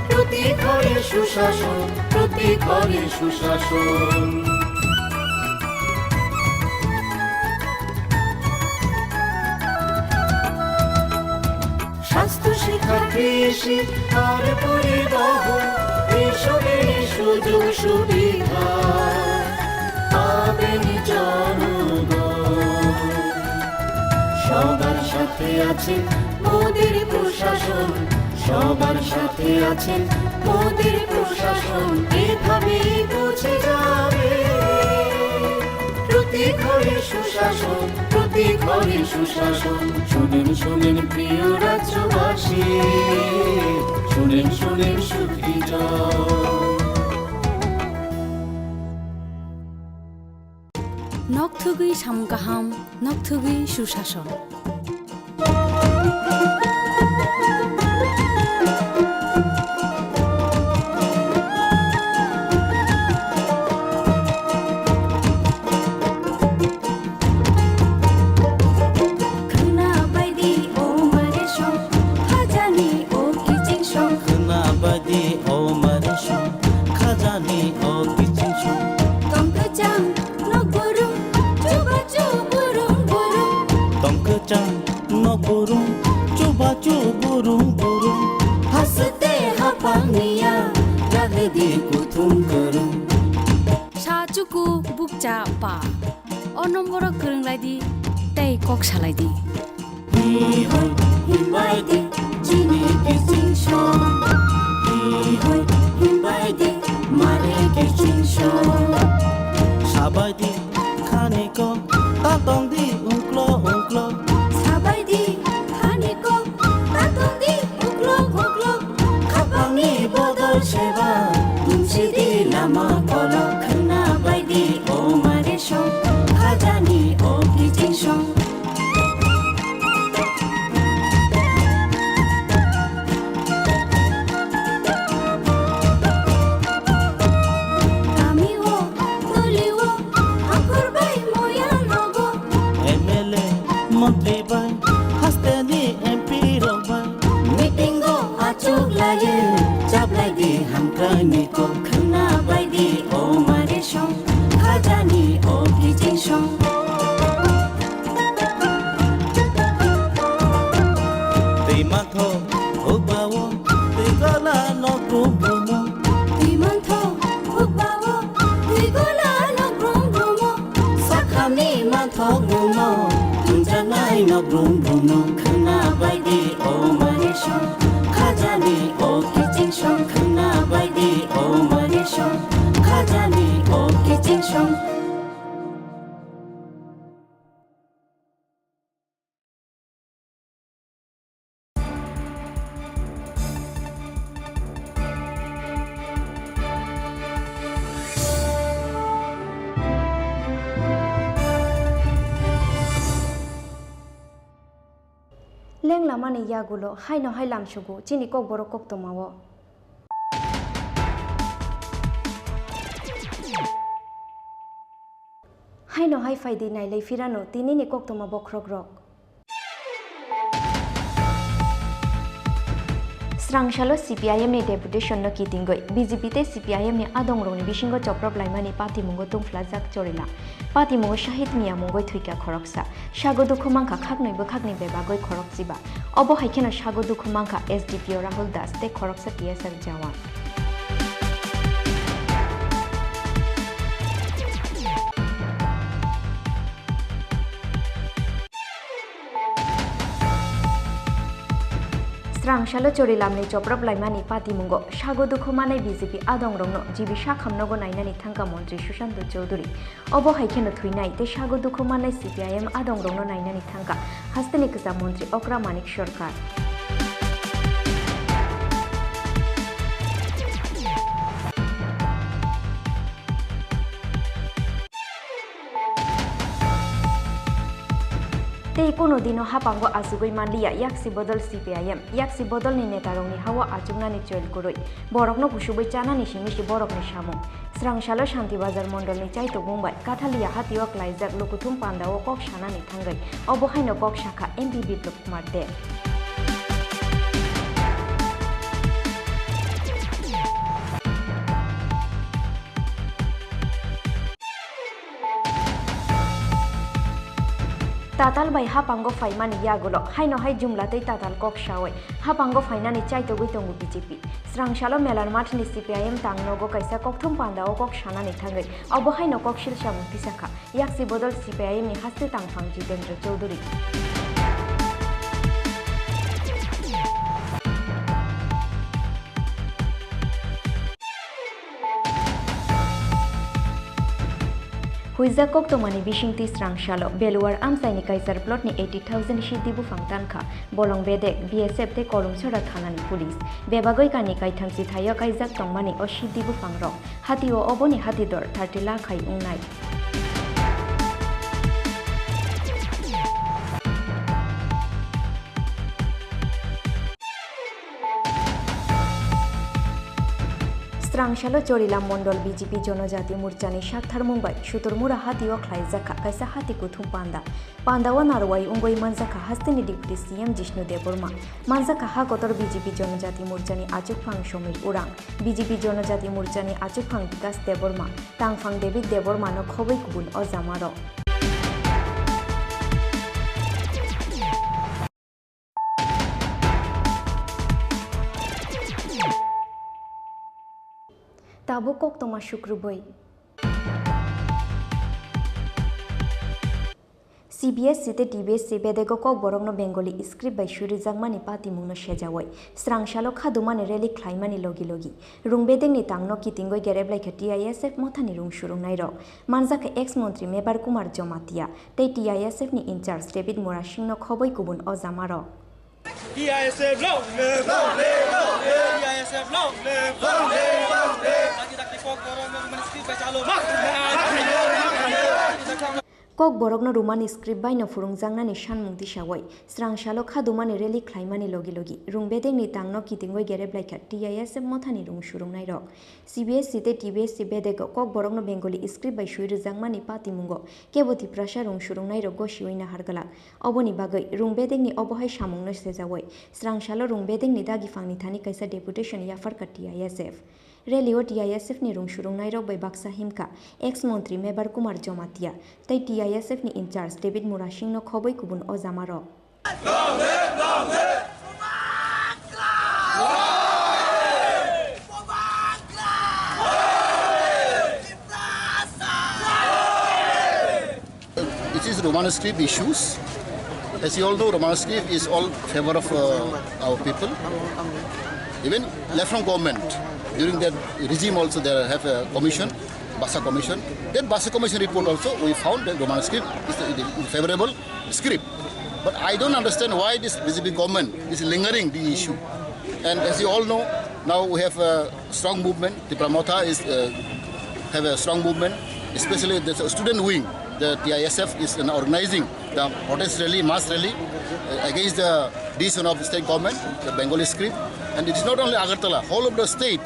প্রতি ঘরে সুশাসন, প্রতি ঘরে সুশাসন। স্বাস্থ্য, শিক্ষা, কৃষি আর পরিবহন, এইসবের সুযোগ সুবিধা পাবেন জনগণ। সবার সাথে আছে মোদের প্রশাসন, সবার সাথে আছেন মোদের প্রশাসন, এভাবেই পৌঁছে যাবে প্রতি ঘরে সুশাসন, প্রতি ঘরে সুশাসন। শুনেন, শুনেন প্রিয় রাজ্যবাসী, শুনেন, শুনেন সুখী জন। Nokthugwi samung kaham, nokthugwi susason. Khwna baidi o mare song, khajani o kiching song. Khwna baidi o mare song, khajani o kiching song. Tong kwchang nok burung, chubachu burung burung. Tong kwchang nok burung, chubachu burung burung. Haste haphang niya, jagdi kuthum kwrwng. Sa chuku bukcha pa. O nomboro kwrwng lai di tei kok salai di. Hi hoi himbai di chini kiching song. Hi hoi himbai di mare kiching song. Sabai di khani ko ta tong di ungklo ungklo. Sabai di khani ko ta tong di ungklo ungklo. Khapangni bodol seba tumsi di lama kolok. Khwna bai di o mare song, khajani o kiching song. Kami o, toli o, hakhor bai moya nogo. M L A, montri bai, hasteni M P rok bai. Meeting o achuk laye, chablai di hamkrai ni kok. Khwna bai di o mare song, khajani o kiching song. Twi mantho hukbao, twi gola nok brum brumo. Twi mantho hukbao, twi gola nok brum brumo. Sakhamni manthok mungno, tunjaknai nok brum brumno. Khwna bai di o mare song, khajani o kiching song. Khwna bai di o mare song, khajani o kiching song. Leng lamani yagulo haino hai lamsugo chini kokborok koktwmao. Haino hai phai di nailai phirano tinini koktwma bokhrokrok. Srang salo C P I M ni deputation no kitingwi B J P tei C P I M ni adongrokni bisingo choprop laimani patimungo tungphlajak Chorilam. Patimungo Shahid Miya mungwi thwikha khoroksa. Sago dukhu mankha khaknwi bwkhakni bebagwi khorokchiba. Obo hai kheno sago dukhu mankha S D P O Rahul Das tei khoroksa T S F jawan. Srang salo Chorilamni choprop laimani patimungo sago dukhu manai B J P adongrokno G B sakhamnogo nainani thangkha montri Sushanta Chowdhury. Obo hai kheno thwinai tei sago dukhu manai C P I M adongrokno nainani thangkha hasteni kwcham montri Okra Manik Sarkar. Tei kunu dino haphango achugwi manliya yaksi bodol C P I M, yaksi bodolni netarokni hao achuknani choil kwrwi, borokno kusubwi chanani simi si borokni samung. Srangsalo Shanti Bazar mondolni chaitokmung bai Kathaliya hatio klaijak lukuthum pandao kok sanani thangwi obo haino kok sakha M P Biplop Kumar Deb. Tatal bai haphango phaimani yagulo haino hai jumla tei tatal kok sawi haphango phainani chaitogwi tongo B J P. Srangsalo Melar Mathni C P I M tangnogo kaisa kokthum pandao kok sanani thangwi obo haino koksil samung tisakha. Yaksi bodol C P I M ni haste tangphang Jitendra Chowdhury. Huijak koktwmani bisingtwi srangsalo Beluar amchaini kaisar plotni eighty thousand siddi buphang tankha, bolong bedek, B S F tei Kolumchora thanani police. Bebagwi kani kaitham chithaio kaijak tongmani o siddi buphangrok. Hatio oboni hati dor thirty lakh hai wngnai. Srangsalo Chorila Mondol B J P Jonojati Morchani saktharmung bai Suturmura hatio khlaijakha kaisa hati kuthum panda. Pandao narwai wngwi manjakha hasteni Deputy C M Jishnu Debbarma. Manjakha ha kotor B J P Jonojati Morchani achukphang Somir Urang, B J P Jonojati Morchani achukphang Bikas Debbarma, tangphang David Debbarmano khobwi kubun o jamarok. Tabuk koktwma sukrubwi. C B S E tei T B S E bedego Kokborokno Bengali script bai swi rwjakmani patimungno sejawoi srangsalo khadumani rally khlaimani logi logi rung bedengni tangno kitingwi gereblai kha T I S F mothani rung surungnairok. Manjakha ex montri Mebar Kumar Jamatia tei T I S F ni in charge David Murasingno khoboi kubun o jamarok. T I S F long live! Long live! Long live! T I S F long live! Long live! Long live! Lagi dakti Kokborok no mani script bai chalo. Kokborokno Romani script baino phwrwngjaknani sanmung tisawoi, srangsalo khadumani rally khlaimani logi logi, rung bedengni tangno kitingwi gereblai kha T I S F mothani rung surungnairok. C B S E tei T B S E bedego Kokborokno Bengali script bai swi rwjakmani patimungo kebo Tiprasa rung surungnairok gosiwi nahar glak. Oboni bagwi rung bedengni obo hai samungno sejawoi, srangsalo rung bedengni dagiphangni thani kaisa deputation yapharkha T I S F. Rally-o T I S F ni rung surungnairok bai baksa himkha ex montri Mebar Kumar Jamatia tei T I S F ni in charge David Murasingno khoboi kubun o jamarok. It is Roman script issues. As you all know, Roman script is all favor of, uh, our people. Even left from government, during that regime also they have a commission, Basa Commission. That Basa Commission report also, we found that Roman script is the, is the favorable script. But I don't understand why this B J P government is lingering the issue. And as you all know, now we have a strong movement. Tipra Motha is, uh, have a strong movement, especially the student wing. The T I S F is, uh, organizing the protest rally, mass rally, uh, against the decision of state government, the Bengali script. And it is not only Agartala, whole of the state,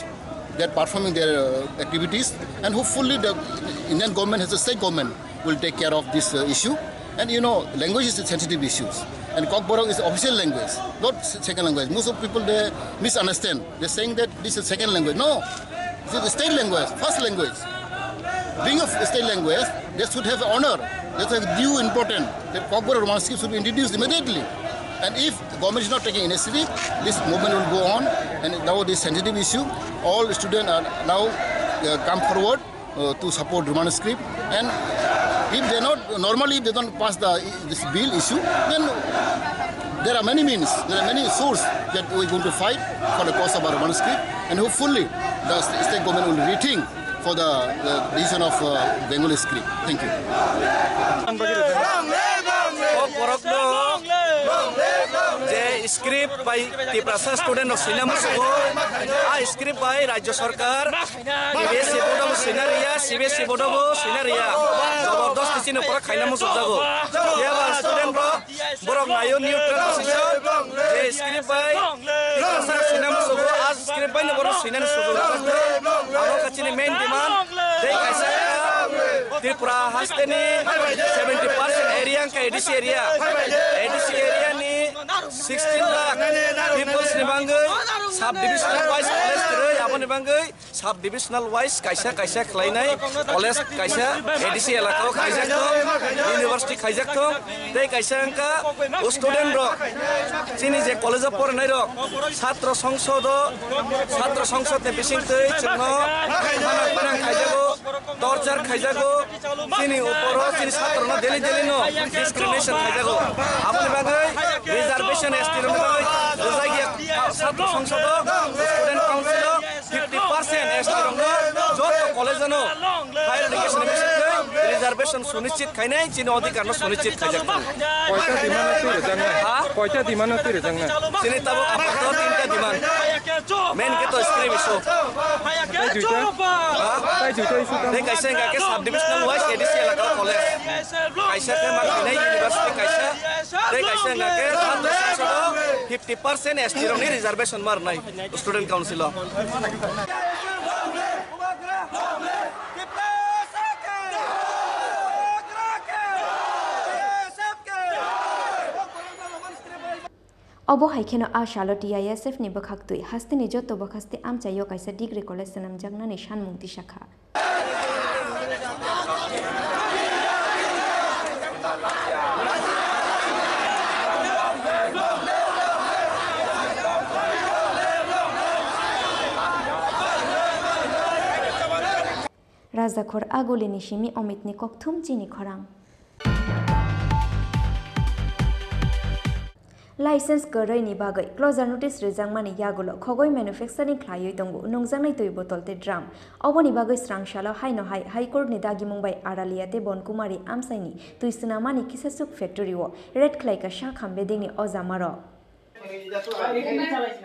they are performing their, uh, activities. And hopefully the Indian government has a state government will take care of this, uh, issue. And you know, language is a sensitive issue. And Kokborok is official language, not s-, second language. Most of people, they misunderstand. They're saying that this is second language. No, this is the state language, first language. Being a f-, state language, they should have honor. They should have due importance. That Kokborok Roman script should be introduced immediately. And if the government is not taking initiative, this movement will go on. And now this sensitive issue, all students are now, uh, come forward, uh, to support Roman script. And if they not, normally if they don't pass the, this bill issue, then there are many means, there are many sources that we are going to fight for the cause of our Roman script. And hopefully the st-, state government will rethink for the, the decision of, uh, Bengali script. Thank you. Kokborokno je script bai Tiprasa student rok swina musugo, a script bai Rajya Sarkar T B S E board bo swina riya, C B S E board bo swina riya. Jabardasti chini upor khaina muchukjago. Phiya ba student rok Borok nayo new transition, je script bai, script bai no borok swinani sujuk rwjakha. Abo kha chini main demand. Tei kaisa Tripura hasteni seventy percent area wngkha A D C area. A D C area ni sixteen lakh peoples ni bagwi sub divisional wise college kwrwi, aboni bagwi sub divisional wise kaisa kaisa khlainai college kaisa A D C elaka o khaijak thung, university khaijak thung, tei kaisa wngkha o student rok, chini je college o porinai rok, chhatro songsod o, chhatro songsod ni bising twi chwngno khana phanang khaijago, torture khaijago, chini upor o chini chhatro no daily daily no discrimination khaijago, aboni bagwi reservation S T rok ni bagwi rwjak ya chhatro songsod o student council o fifty percent S T rokno joto college-o no higher education bisingtwi reservation sunichit khainai chini odhikar no sunichit khaijak thung. Koita demand no twi rwjaknai? Ha? Koita demand no twi rwjaknai? Chini tabuk apato tinta demand. Main khe to script issue. Tai duita? Ha? Tai duita issue tamo? Tei kaisa hingka khe sub divisional wise A D C elaka college. Kaisa khe ma khainai university kaisa. Tei kaisa hingka khe fifty percent S T rokni reservation ma rwnai student council o. Obo hai kheno a salo T I S F ni bwkhak twi hasteni joto bwkhasti amchaio kaisa degree college swnamjaknani sanmung tisakha. Rajakhor Agulini simi Omitni kokthum chini khorang. License kwrwini bagwi closure notice rwjakmani yagulo khogwi manufacturing khlaiwi tongo nungjaknai twi botol tei drum. Oboni bagwi srangsalo haino hai High Court ni dagimung bai Aralia tei Bonkumari amchaini twi swnamani kisasuk factory o raid khlaikha sak ham bedengni ojamarok.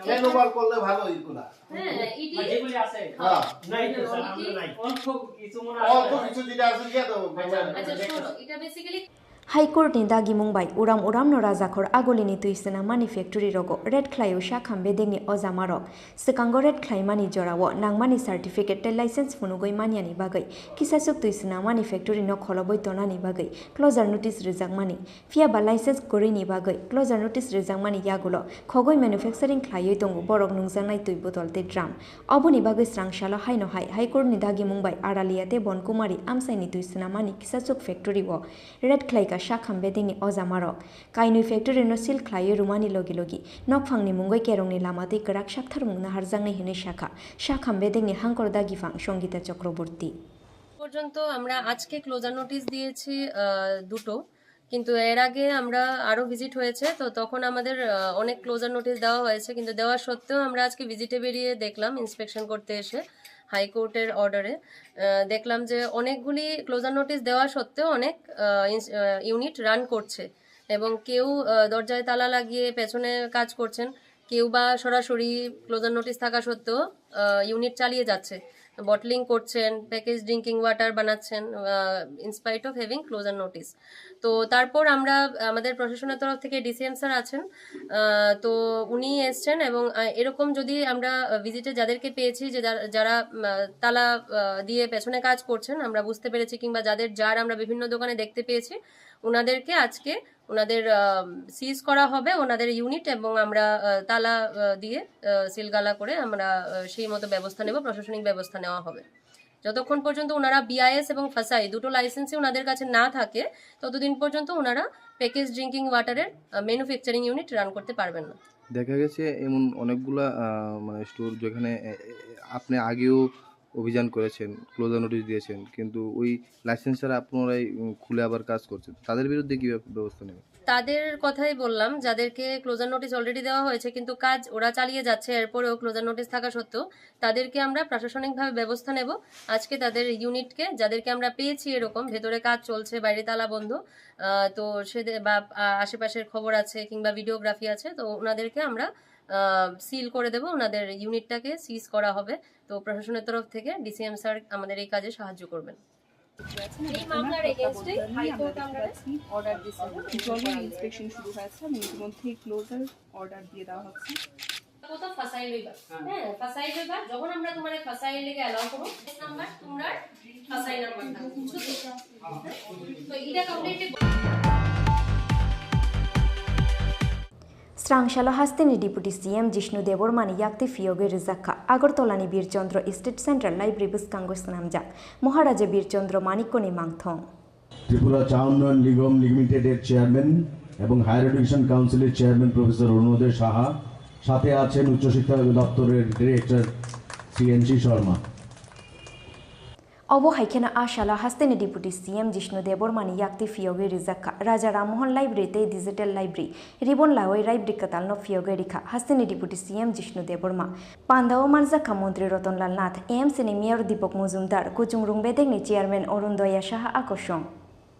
Fan over করলে ভালো এগুলা। হ্যাঁ, ইডি। আর যেগুলি আছে, হ্যাঁ। নাই তো, স্যার, আমরা নাই। অল্প কিছু মনে হয়। অল্প কিছু যেটা আছে, সেটা তো আচ্ছা, আচ্ছা, শোনো, এটা basically High Court ni dagimung bai uram uram no Rajakhor Agulini twi swnamani factory rogo raid khlaio sak ham bedengni ojamarok. Swkango raid khlaimani jorao nangmani certificate tei license phunugwi maniani bagwi kisasuk twi swnamani factory no kholobwi tonani bagwi closure notice rwjakmani. Phiya ba license kwrwini bagwi closure notice rwjakmani yagulo khogwi manufacturing khlaiwi tongo borok nungjaknai twi botol tei drum. Oboni bagwi srangsalo haino hai High Court ni dagimung bai Aralia tei Bonkumari amchaini twi swnamani kisasuk factory o raid khlaikha sak ham bedengni ojamarok. Kainwi factory no seal khlaiwi rwmani logi logi nokphangni mungwi kerongni lama twi kwrak saktharmung naharjaknai hinwi sakha sak ham bedengni hangkor dagifang Songita Chakraborty. পর্যন্ত আমরা আজকে closure notice দিয়েছি, আহ, দুটো, কিন্তু এর আগে আমরা আরও ভিজিট হয়েছে, তো তখন আমাদের, আহ, অনেক ক্লোজার নোটিশ দেওয়া হয়েছে, কিন্তু দেওয়া সত্ত্বেও আমরা আজকে ভিজিটে বেরিয়ে দেখলাম, ইন্সপেকশন করতে এসে হাইকোর্টের অর্ডারে, আহ, দেখলাম যে অনেকগুলি ক্লোজার নোটিশ দেওয়া সত্ত্বেও অনেক, আহ, ইন্স-, আহ, ইউনিট রান করছে এবং কেউ, আহ, দরজায় তালা লাগিয়ে পেছনে কাজ করছেন, কেউ বা সরাসরি ক্লোজার নোটিশ থাকা সত্ত্বেও, আহ, ইউনিট চালিয়ে যাচ্ছে, বটলিং করছেন, প্যাকেজ ড্রিঙ্কিং ওয়াটার বানাচ্ছেন, আহ, in spite of having closure notice। তো তারপর আমরা, আমাদের প্রশাসনের তরফ থেকে ডিসিএম স্যার আছেন, আহ, তো উনি এসছেন এবং, আহ, এরকম যদি আমরা, আহ, ভিজিটে যাদেরকে পেয়েছি যে যারা, যারা, উম, আহ, তালা, আহ, দিয়ে পেছনে কাজ করছেন, আমরা বুঝতে পেরেছি, কিংবা যাদের জার আমরা বিভিন্ন দোকানে দেখতে পেয়েছি, ওনাদেরকে আজকে ওনাদের, আহ, সিজ করা হবে ওনাদের ইউনিট এবং আমরা, আহ, তালা, আহ, দিয়ে, আহ, সিলগালা করে আমরা, আহ, সেই মতো ব্যবস্থা নেব, প্রশাসনিক ব্যবস্থা নেওয়া হবে। যতক্ষণ পর্যন্ত ওনারা বিআইএস এবং ফাসাই দুটো লাইসেন্সই ওনাদের কাছে না থাকে, ততদিন পর্যন্ত ওনারা প্যাকেজ ড্রিঙ্কিং ওয়াটারের, আহ, ম্যানুফ্যাকচারিং ইউনিট রান করতে পারবেন না। দেখা গেছে এমন অনেকগুলা, আহ, মানে, স্টোর যেখানে, এ, এ, আপনি আগেও অভিযান করেছেন, ক্লোজার নোটিশ দিয়েছেন, কিন্তু ওই লাইসেন্স ছাড়া আপনারাই, উম, খুলে আবার কাজ করছেন, তাদের বিরুদ্ধে কি ব্যব-, ব্যবস্থা নেবেন? তাদের কথাই বললাম, যাদেরকে ক্লোজার নোটিশ অলরেডি দেওয়া হয়েছে, কিন্তু কাজ ওরা চালিয়ে যাচ্ছে, এরপরেও ক্লোজার নোটিশ থাকা সত্ত্বেও তাদেরকে আমরা প্রশাসনিকভাবে ব্যবস্থা নেব। আজকে তাদের ইউনিটকে, যাদেরকে আমরা পেয়েছি এরকম ভেতরে কাজ চলছে, বাইরে তালা বন্ধ, আহ, তো সেদের বা, আহ, আশেপাশের খবর আছে কিংবা ভিডিওগ্রাফি আছে, তো ওনাদেরকে আমরা, আহ, সিল করে দেব, ওনাদের ইউনিটটাকে সিজ করা হবে। তো প্রশাসনের তরফ থেকে ডিসিএম স্যার আমাদের এই কাজে সাহায্য করবেন। এই মামলার against এ হাইকোর্ট আমরা অর্ডার দিয়েছে। জলদি ইন্সপেকশন শুরু হয়েছে এবং ইতিমধ্যেই ক্লোজার অর্ডার দিয়ে দেওয়া হচ্ছে। কত ফাসাইল হইবা? হ্যাঁ, ফাসাইল হইবা। যখন আমরা তোমার ফাসাইল লেগে অ্যালাউ করব, কেস নাম্বার তোমরা ফাসাইল নাম্বার দাও, বুঝছো তো? তো এটা completely Srangsalo hasteni Deputy C M Jishnu Debbarmani yakti phiyogwi rwjak kha. Agartalani Bir Chandra State Central Library bwskango swnamjak Maharaja Bir Chandra Manikyani mangthong. Tripura চা উন্নয়ন নিগম লিমিটেডের চেয়ারম্যান এবং হায়ার এডুকেশন কাউন্সিলের চেয়ারম্যান প্রফেসর অরুণোদয় সাহা, সাথে আছেন উচ্চশিক্ষা দপ্তরের director Shri N C Sharma. Obo hai kheno a salo hasteni Deputy C M Jishnu Debbarmani yakti phiyogwi rijak kha Raja Ram Mohan Library tei Digital Library. Ribon laiwi library kwtalno phiyogwi rikha hasteni Deputy C M Jishnu Debbarma. Pandao manjakha Montri Rotonlal Nath, A M C ni Mayor Deepak Majumdar, Kuchung Rungbedekni Chairman Arun Doya Saha akosong.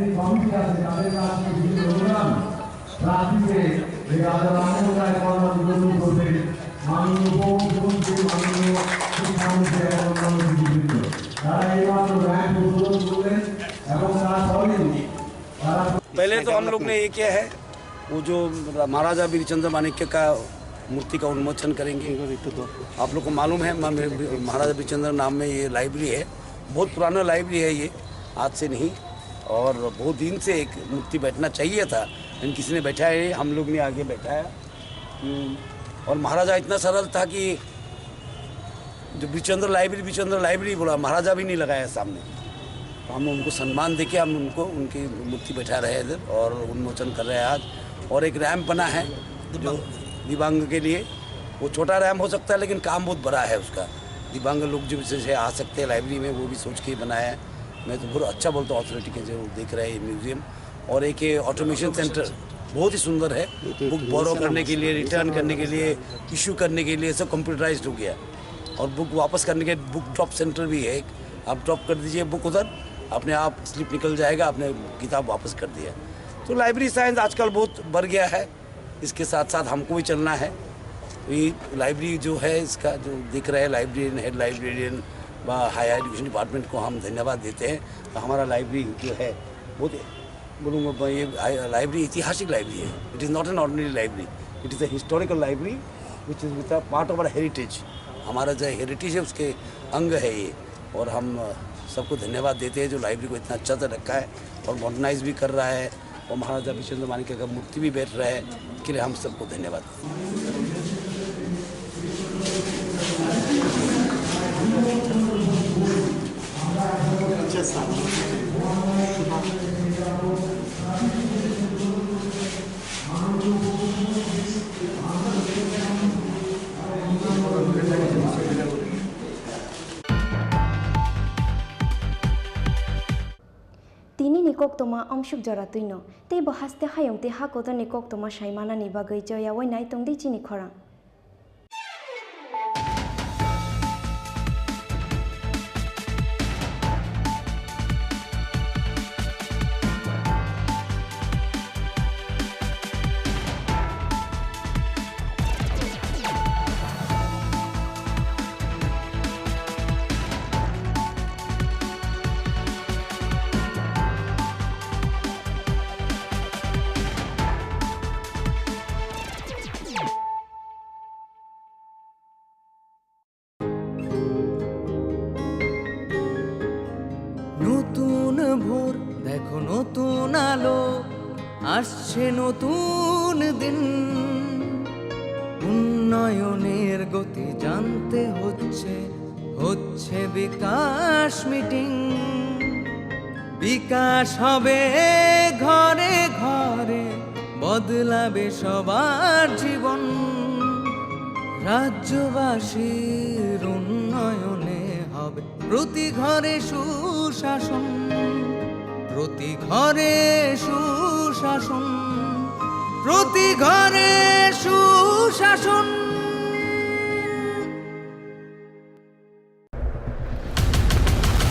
এই কমিটি আছে, তাদের কাছে কিছু অনুদান প্রার্থীকে এই রাজা রামমোহন রায় কর্মসূচি করতে মাননীয় উপমুখ্যমন্ত্রী, মাননীয় শিক্ষামন্ত্রী এবং অন্যান্য বিশিষ্ট। তারা এইমাত্র র্যাম্প উদ্বোধন করলেন এবং তার পরেই তারা पहले तो हम लोग ने ये किया है, वो जो महाराजा वीरचंद्र माणिक्य का मूर्ति का उन्मोचन करेंगे। आप लोग को मालूम है, मा-, महाराजा वीरचंद्र नाम में ये लाइब्रेरी है, बहुत पुराना लाइब्रेरी है ये, आज से नहीं। और बहुत दिन से एक मूर्ति बैठना चाहिए था, लेकिन किसी ने बैठाया नहीं, हम लोग ने आके बैठाया। हम्म, और महाराजा इतना सरल था कि जो बीरचंद्र लाइब्रेरी, बीरचंद्र लाइब्रेरी बोला, महाराजा भी नहीं लगाया सामने। तो हम उनको सम्मान देके हम उनको, उनकी मूर्ति बैठा रहे हैं इधर और उन्मोचन कर रहे हैं आज। और एक रैंप बना है जो दिव्यांग के लिए, वो छोटा रैंप हो सकता है लेकिन काम बहुत बड़ा है उसका। दिव्यांग लोग जो जैसे आ सकते हैं लाइब्रेरी में, वो भी सोच के ही बनाया है। मैं तो बहुत अच्छा बोलता हूँ अथॉरिटी के जो देख रहे हैं ये म्यूजियम। और एक ये ऑटोमेशन सेंटर बहुत ही सुंदर है, बुक बोरो करने के लिए, रिटर्न करने के लिए, इशू करने के लिए, सब कंप्यूटराइज्ड हो गया। और बुक वापस करने के बुक ड्रॉप सेंटर भी है एक, आप ड्रॉप कर दीजिए बुक उधर, अपने आप स्लिप निकल जाएगा, आपने किताब वापस कर दिया। तो लाइब्रेरी साइंस आजकल बहुत बढ़ गया है, इसके साथ साथ हमको भी चलना है। तो ये लाइब्रेरी जो है, इसका जो दिख रहा है, लाइब्रेरियन, हेड लाइब्रेरियन व हायर एजुकेशन डिपार्टमेंट को हम धन्यवाद देते हैं। तो हमारा लाइब्रेरी जो है, बहुत बोलूँगा, ये लाइब्रेरी ऐतिहासिक लाइब्रेरी है। It is not an ordinary library, it is a historical library which is with a part of our heritage। हमारा जो हेरिटेज है, उसके अंग है ये। और हम सबको धन्यवाद देते हैं जो लाइब्रेरी को इतना अच्छा से रखा है और मॉडर्नाइज भी कर रहा है। और महाराजा विश्वेंद्र मानिक्य का मूर्ति भी बैठ रहा है, के लिए हम सबको धन्यवाद। Tini ni koktoma amsuk jora twino, tei bo haste hayung tei ha kotor ni koktoma sai manani bagwi choya wai nai tong di chini khorang. নতুন ভোর, দেখো নতুন আলো, আসছে নতুন দিন। উন্নয়নের গতি জানতে হচ্ছে, হচ্ছে বিকাশ মিটিং। বিকাশ হবে ঘরে ঘরে, বদলাবে সবার জীবন। রাজ্যবাসীর উন্নয়নে হবে প্রতি ঘরে সুশাসন, প্রতি ঘরে সুশাসন, প্রতি ঘরে সুশাসন।